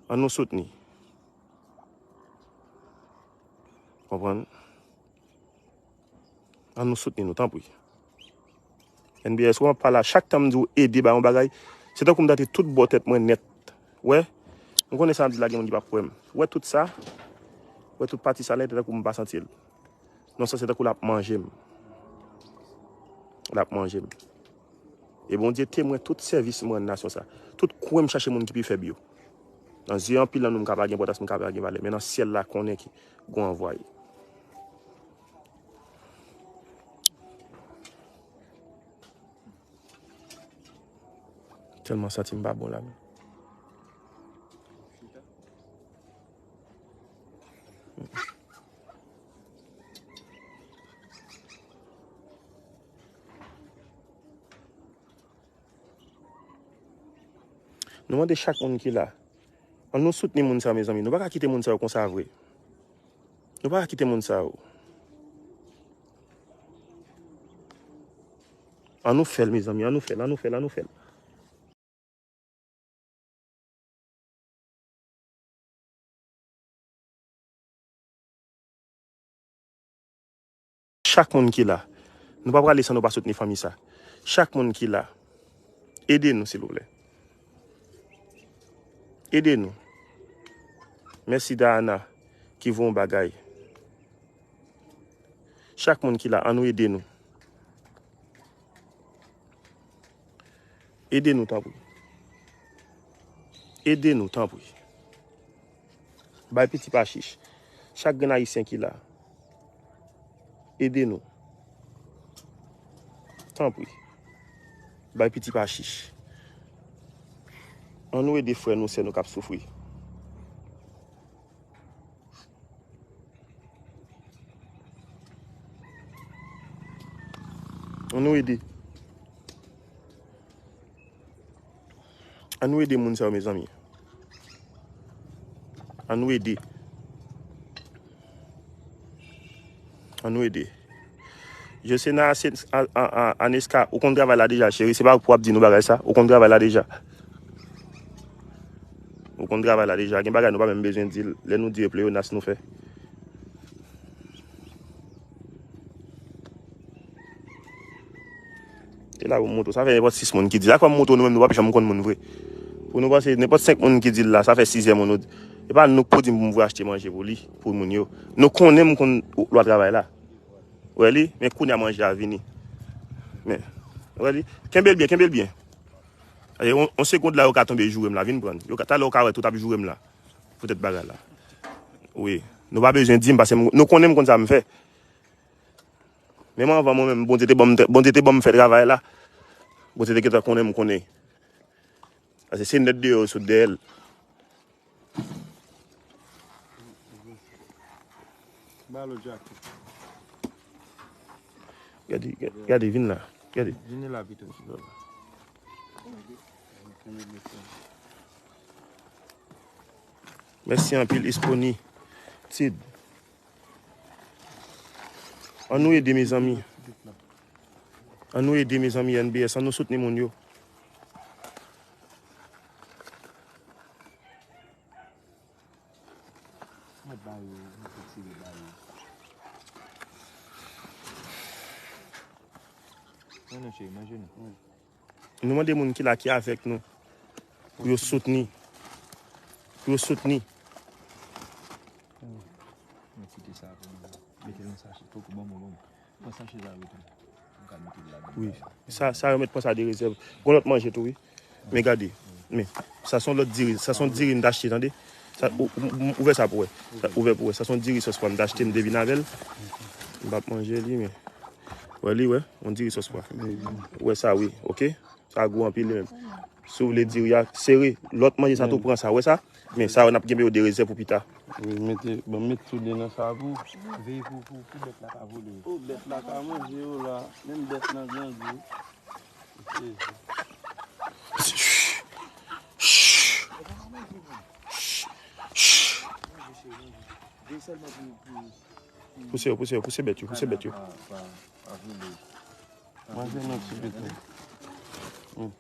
Ann nou soutni. Konprann? Ann nou soutni nou, tanpri. N B S, wè m ap pale a, chak tan m di w ede bay yon bagay, se tankou m tante tout bò tèt mwen nèt. Wè? M konnen sa m di la, gen moun ki p ap kwè m. Wè tout sa? Wè tout pati sa la, se tankou m pa santi l. Nan sans, se tankou l ap manje m. L ap manje m. E Bondye temwen tout sèvis m rann nasyon sa. Tout kwen m chache moun ki pi fèb yo. Nan zye anpil nan nou, m ka pa gen enpòtans, m ka pa gen valè. Men nan syèl la, konnen ki gon anvwaye. Tèlman santi m pa bon la menm. Nou mande chak moun ki la, ann nou soutni moun sa yo, mezanmi. Nou pa ka kite moun sa yo konsa vre. Nou pa ka kite moun sa yo. Ann nou fè l, mezanmi. Ann nou fè l, ann nou fè l, ann nou fè l. Chak moun ki la, nou pa prale san nou pa soutni fanmi sa. Chak moun ki la, ede nou, silvouplè. Ede nou. Mèsi Dayana ki voye yon bagay. Chak moun ki la, ann nou ede nou. Ede nou, tanpri. Ede nou, tanpri. Bay piti pa chich. Chak grenn Ayisyen ki la, ede nou. Tanpri. Bay piti pa chich. Ann nou ede frè nou, sè nou k ap soufri. Ann nou ede. Ann nou ede moun sa yo, mezanmi. Ann nou ede. Ann nou ede. Josena, se, a, a, a, Aneska, ou konn travay la deja, cheri. Se pa pou w ap di nou bagay sa. Ou konn travay la deja. Ou konn travay la deja. Gen bagay nou pa menm bezwen di l. Lè nou di yo pleyonas nou fè. Se la pou m montre w. Sa fè nenpòt sis moun ki di l. Sa fè m montre w, nou menm nou p ap janm konn moun vre. Pou nou panse nenpòt senk moun ki di l la, sa fè sizyèm moun nou di. E pa nou k pou di m pou m voye achte manje pou li, pou moun yo. Nou konnen m konn lwa travay la. Ou wè li? Men kounye a manje a vini. Men, ou wè li? Kenbe l byen, kenbe l byen. Yon, yon segond la, yo ka tonbe joure m la, vin pran. Yo ka, talè yo ka wè tout ap joure m la. Poutèt bagay la. Wi. Nou pa bezwen di m, paske m, nou konnen m konn sa m fè. Menm anvan mwen menm, Bondye te ban m, Bondye te ban m fè travay la. Bondye te gentan konnen m konnen. Paske se nèt deyò yo sot dèyè l. Ba lòt jakèt. Gade, gade, vin la. Gade. Vini la pito. Mèsi anpil, Esponi. Tid. Ann nou ede, mezanmi. Ann nou ede, mezanmi, N B S. Ann nou soutni moun yo. Mwen ba yo, mwen retire ba yo. Non, non, cheri, manje nou. Nou mande moun ki la ki avèk nou pou yo soutni. Pou yo soutni. Mwen kite sa pou mwen. Mete nan sachè. Poko ban mwen, ban mwen. Pran sachè sa yo tou. Mwen ka mete l ladan. Wi. Sa, sa yo mèt pran sa de rezèv. Gon lòt manje tou, wi. Men gade. Men, sa se yon lòt diri. Sa se yon diri m t achte, tande. Sa, ou, ou, ou, ouvè sa pou wè. Sa, ouvè pou wè. Sa se yon diri sòs pwa m t achte, m te vin avè l. M p ap manje li, men. Wè li, wè. Yon diri sòs pwa. Wè sa, wi. Oke? Sa gou anpil, li menm. Si w vle diri a, sere. Lòt manje sa tou, pran sa. Wè sa? Men sa yo, n ap kenbe yo de rezèv pou pita. Wi, mete, bon, met tou de nan sa pou. Veye pou, pou, pou bèt la pa vole. O, bèt la ka manje yo la. Menm bèt lan grandi. Pouse yo, pouse yo, pouse bèt yo, pouse bèt yo. Manje nan ti bèt yo. Hmm.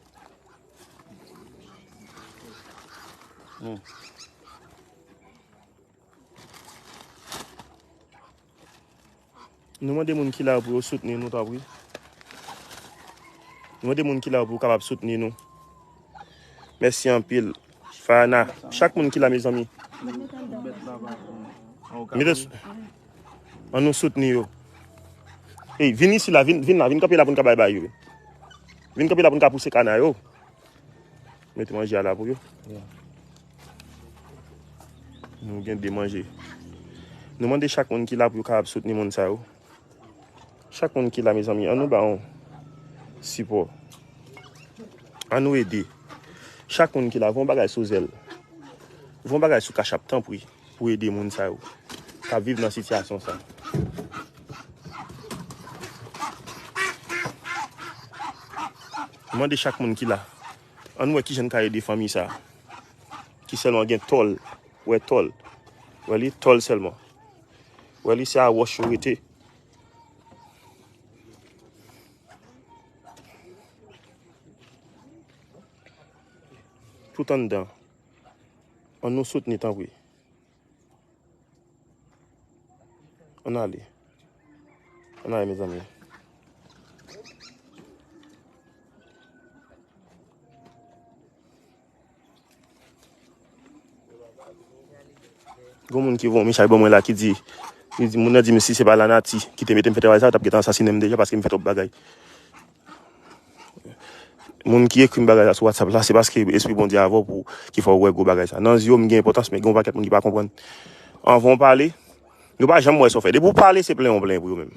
Hmm. Nou mande moun ki la pou yo soutni nou, tanpri. Nou mande moun ki la pou yo kapab soutni nou. Mèsi anpil. Fana, chak moun ki la, mezanmi. Mete s-, ann nou soutni yo. Ey, vin isi la, vin, vin la, vin kanpe la pou n ka bay bay yo. Vin kanpe la pou n ka pouse kana yo. Mete manje a la pou yo. Nou gen de manje. Nou mande chak moun ki la pou yo kapab soutni moun sa yo. Chak moun ki la, mezanmi, ann nou ba yon sipò. Ann nou ede. Chak moun ki la, voye yon bagay sou zèl. Voye yon bagay sou Cash App, tanpri, pou ede moun sa yo k ap viv nan sitiyasyon sa. Mande chak moun ki la. Ann wè kijan n ka ede fanmi sa. Ki sèlman gen tòl. Wè tòl. Wè li tòl sèlman. Wè li se a wòch yo rete. Tout anndan. Ann nou soutni, tanpri. Ann ale. Ann ale, mezanmi. Gon moun ki voye yon mesaj ban mwen la ki di, li di, moun nan di m si se pa lanati ki te mete m fè travay sa, yo t ap gentan asasinen m deja paske m fè twòp bagay. Moun ki ekri m bagay la sou WhatsApp la, se paske espri Bondye avè w pou ki fè w wè gwo bagay sa. Nan zye w, m gen enpòtans, men gen yon pakèt moun ki pa konprann. Anvan w pale, yo pa janm wè sa w fè. Depi w pale, se plenn w plenn pou yo menm.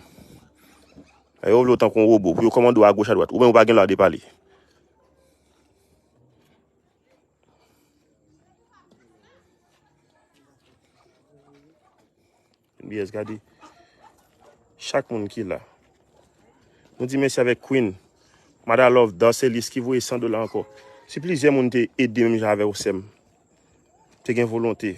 Yo vle w tankou yon wobo, pou yo kòmande w agoch adwat, ou menm ou pa gen lwa de pale. N B S, gade. Chak moun ki la. Nou di mèsi avèk Queen, Mada Love, Darcelis ki voye san dola ankò. Si plizyè moun te ede menm jan avè w, sè m, te gen volonte.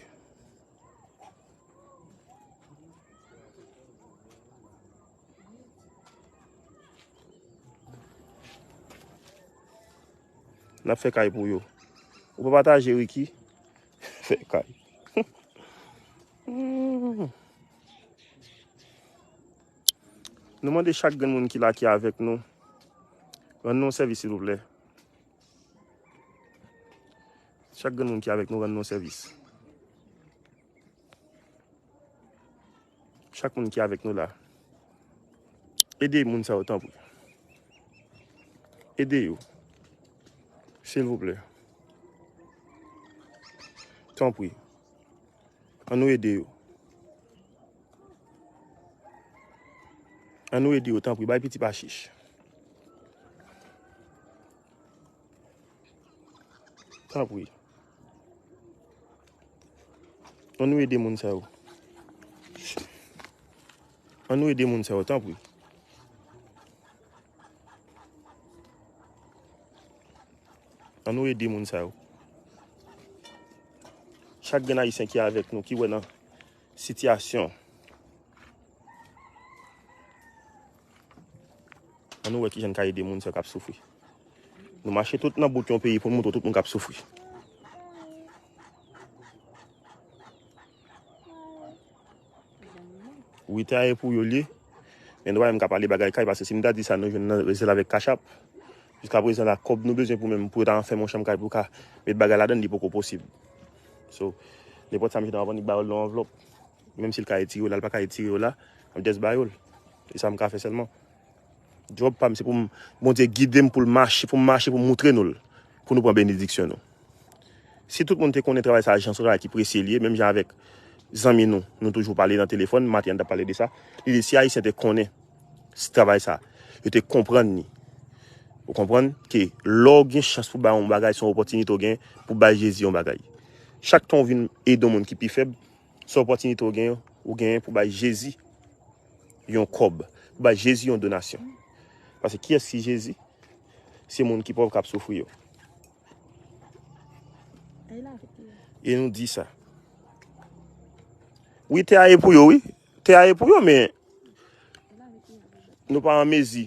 N ap fè kay pou yo. Ou pa pataje, Ricky? Fè kay. Nou mande chak grenn moun ki la, ki avèk nou, rann nou yon sèvis, silvouplè. Chak grenn moun ki avèk nou, rann nou yon sèvis. Chak moun ki avèk nou la, ede moun sa yo, tanpri. Ede yo. Silvouplè. Tanpri. Ann nou ede yo. Ann nou ede yo, tanpri. Bay piti pa chich. Tanpri. Ann nou ede moun sa yo. Ann nou ede moun sa yo, tanpri. Ann nou ede moun sa yo. Chak grenn Ayisyen ki avèk nou, ki wè nan sitiyasyon, ann nou wè kijan n ka ede moun sa yo k ap soufri. Nou mache tout nan bout yon peyi pou n montre tout moun k ap soufri. Wi, te a e pou yo l ye. Men nou pa menm ka pale bagay kay, paske si m ta di sa, nou jwenn nan rezèl avèk Cash App. Jiska prezan la, kòb nou bezwen pou menm, pou yo ta anfèmen yon chanm kay, pou ka met bagay ladan, li poko posib. So, nenpòt sa misye ta annik ba yo l nan anvlòp. Menm si l ka etire yo la, l pa ka etire yo la, m just ba yo l. E sa m ka fè sèlman. Djòb pa m, se pou m, Bondye gide m pou l mache, pou m mache, pou m moutre nou l, pou nou pran benediksyon nou. Si tout moun te konnen travay sa, jan se yon travay ki presye li ye, menm jan avèk zanmi nou, nou toujou pale nan telefòn, maten an n t ap pale de sa, li di si Ayisyen te konnen travay sa, yo te konprann li. Ou konprann ke lè w gen chans pou bay yon bagay, se yon opòtinite w gen pou bay Jezi yon bagay. Chak tan w vin ede yon moun ki pi fèb, se yon opòtinite w gen, ou genyen pou bay Jezi yon kòb, pou bay Jezi yon donasyon. Paske kiyès ki Jezi? Se moun ki pòv k ap soufri yo. E nou di sa. Wi, te a e pou yo, wi. Te a e pou yo, men nou pa an mezi.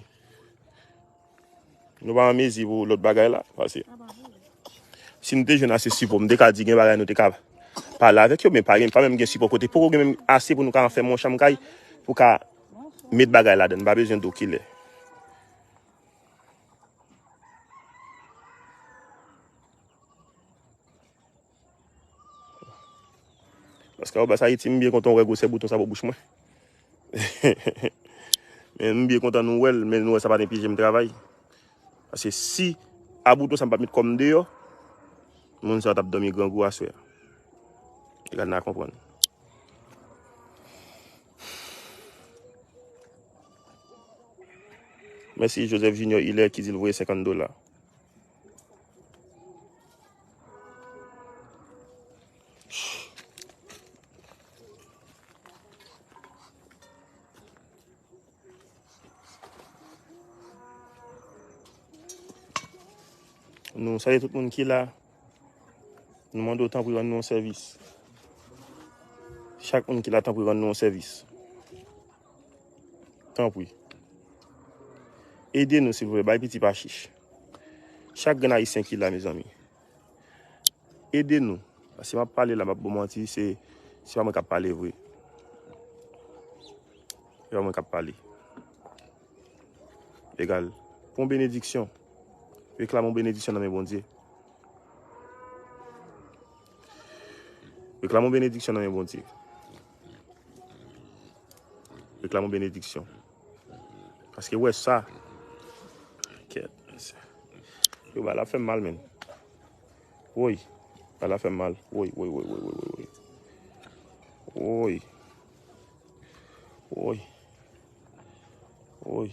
Nou pa an mezi pou lòt bagay la. Paske si nou te jwenn ase sipò, m te ka di gen bagay nou te ka pale avèk yo, men pa gen, pa menm gen sipò kote. Poko gen menm ase pou nou ka fè yon chanm kay, pou ka met bagay ladan. Nou pa bezwen do kilè. Paske Arobas Ayiti, m byen kontan wè gwosè bouton sa bò bouch mwen. Men m byen kontan nou wè l, men nou wè sa pa t enpeche m travay. Paske si a bouton sa m pa t met kò m deyò, moun sa t ap dòmi grangou aswè a. Egal n a konprann. Mèsi Joseph Junior Hilaire ki di l voye senkant dola. Nou salye tout moun ki la. Nou mande w tanpri rann nou yon sèvis. Chak moun ki la, tanpri rann nou yon sèvis. Tanpri. Ede nou, silvouplè, bay piti pa chich. Chak grenn Ayisyen ki la, mezanmi. Ede nou. Paske m ap pale la, m ap ba w manti, se, se pa mwen k ap pale vre. Se pa mwen k ap pale. Egal. Pran benediksyon. Reklame yon benediksyon nan men Bondye. Reklame yon benediksyon nan men Bondye. Reklame yon benediksyon. Paske wè sa. Kèt, mesye. Yo, bagay la fè m mal, menn. Woy. Bagay la fè m mal. Woy, woy, woy, woy, woy, woy, woy. Woy. Woy. Woy.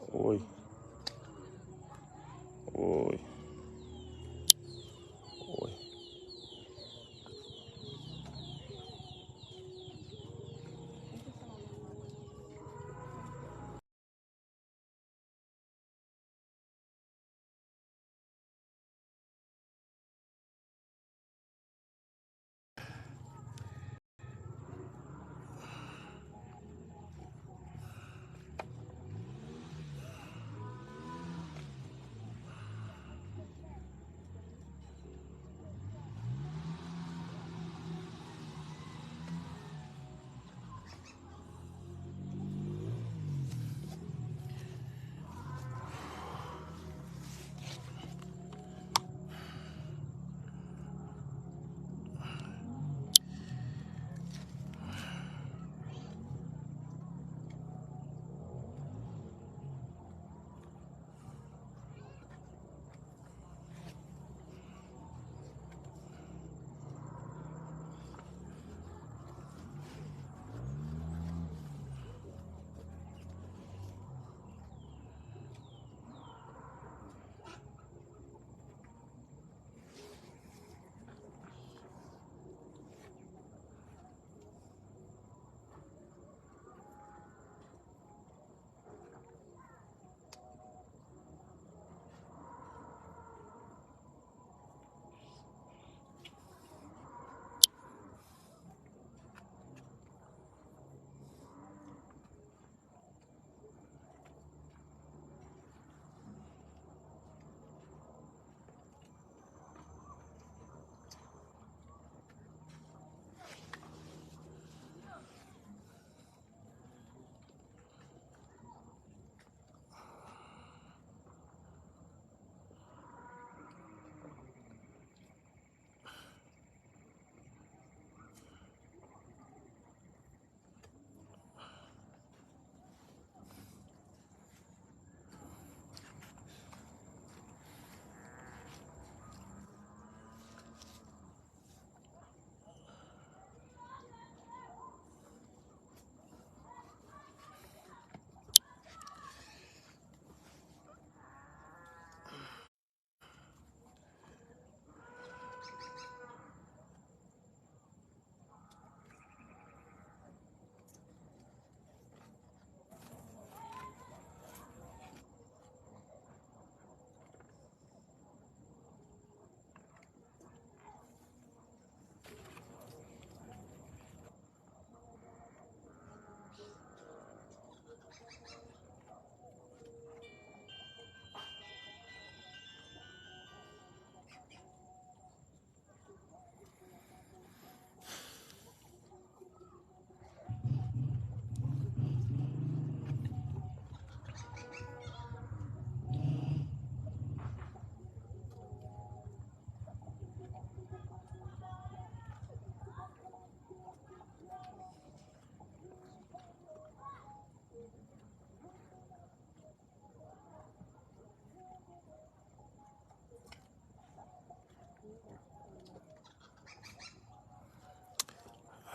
Woy. Woy. Woy.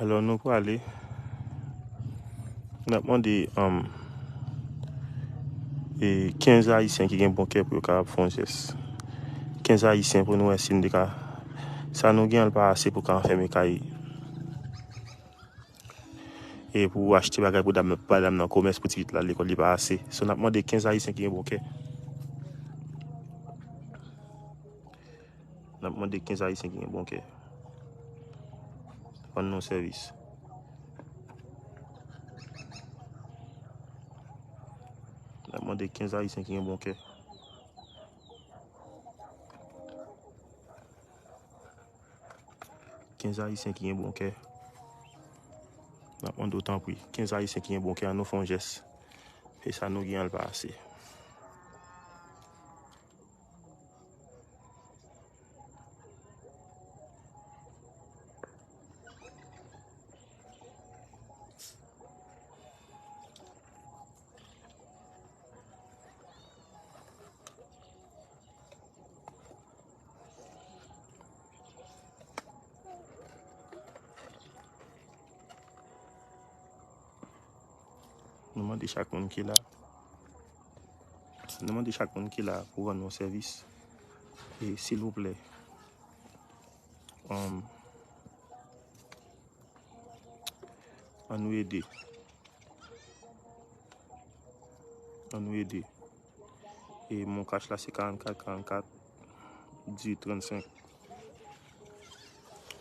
Alò, nou prale. N ap mande, um, e, kenz Ayisyen ki gen bon kè pou yo kapab fè yon jès. Kenz Ayisyen pou nou wè si n te ka. Sa nou gen an, l pa ase pou ka anfèmen kay. E pou achte bagay pou dam, pou ba dam nan komès pou ti pitit la lekòl, li pa ase. So, n ap mande kenz Ayisyen ki gen bon kè. N ap mande kenz Ayisyen ki gen bon kè. Rann nou sèvis. N ap mande kenz Ayisyen ki gen bon kè. Kenz Ayisyen ki gen bon kè. N ap mande w tanpri. Kenz Ayisyen ki gen bon kè, an nou fè yon jès. E sa nou gen an, l pa ase. Nou mande chak moun ki la. Nou mande chak moun ki la pou rann nou sèvis. E silvouplè, um, ann nou ede. Ann nou ede. E mon kach la se karannkat, karannkat, dizuit, trannsenk.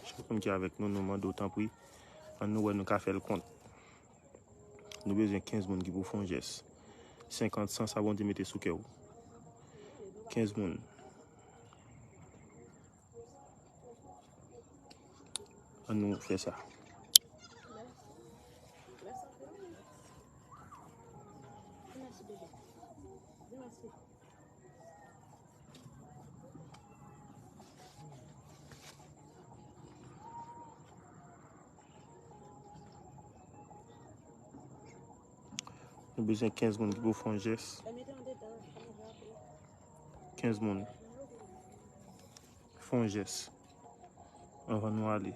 Chak moun ki avèk nou, nou mande w tanpri, ann nou wè nou ka fè l kont. Nou bezwen kenz moun ki pou fè yon jès. Senkant, san, sa Bondye mete sou kè w. Kenz moun. Ann nou fè sa. Nou bezwen kenz moun ki pou fè yon jès. Kenz moun. Fè yon jès. Anvan nou ale.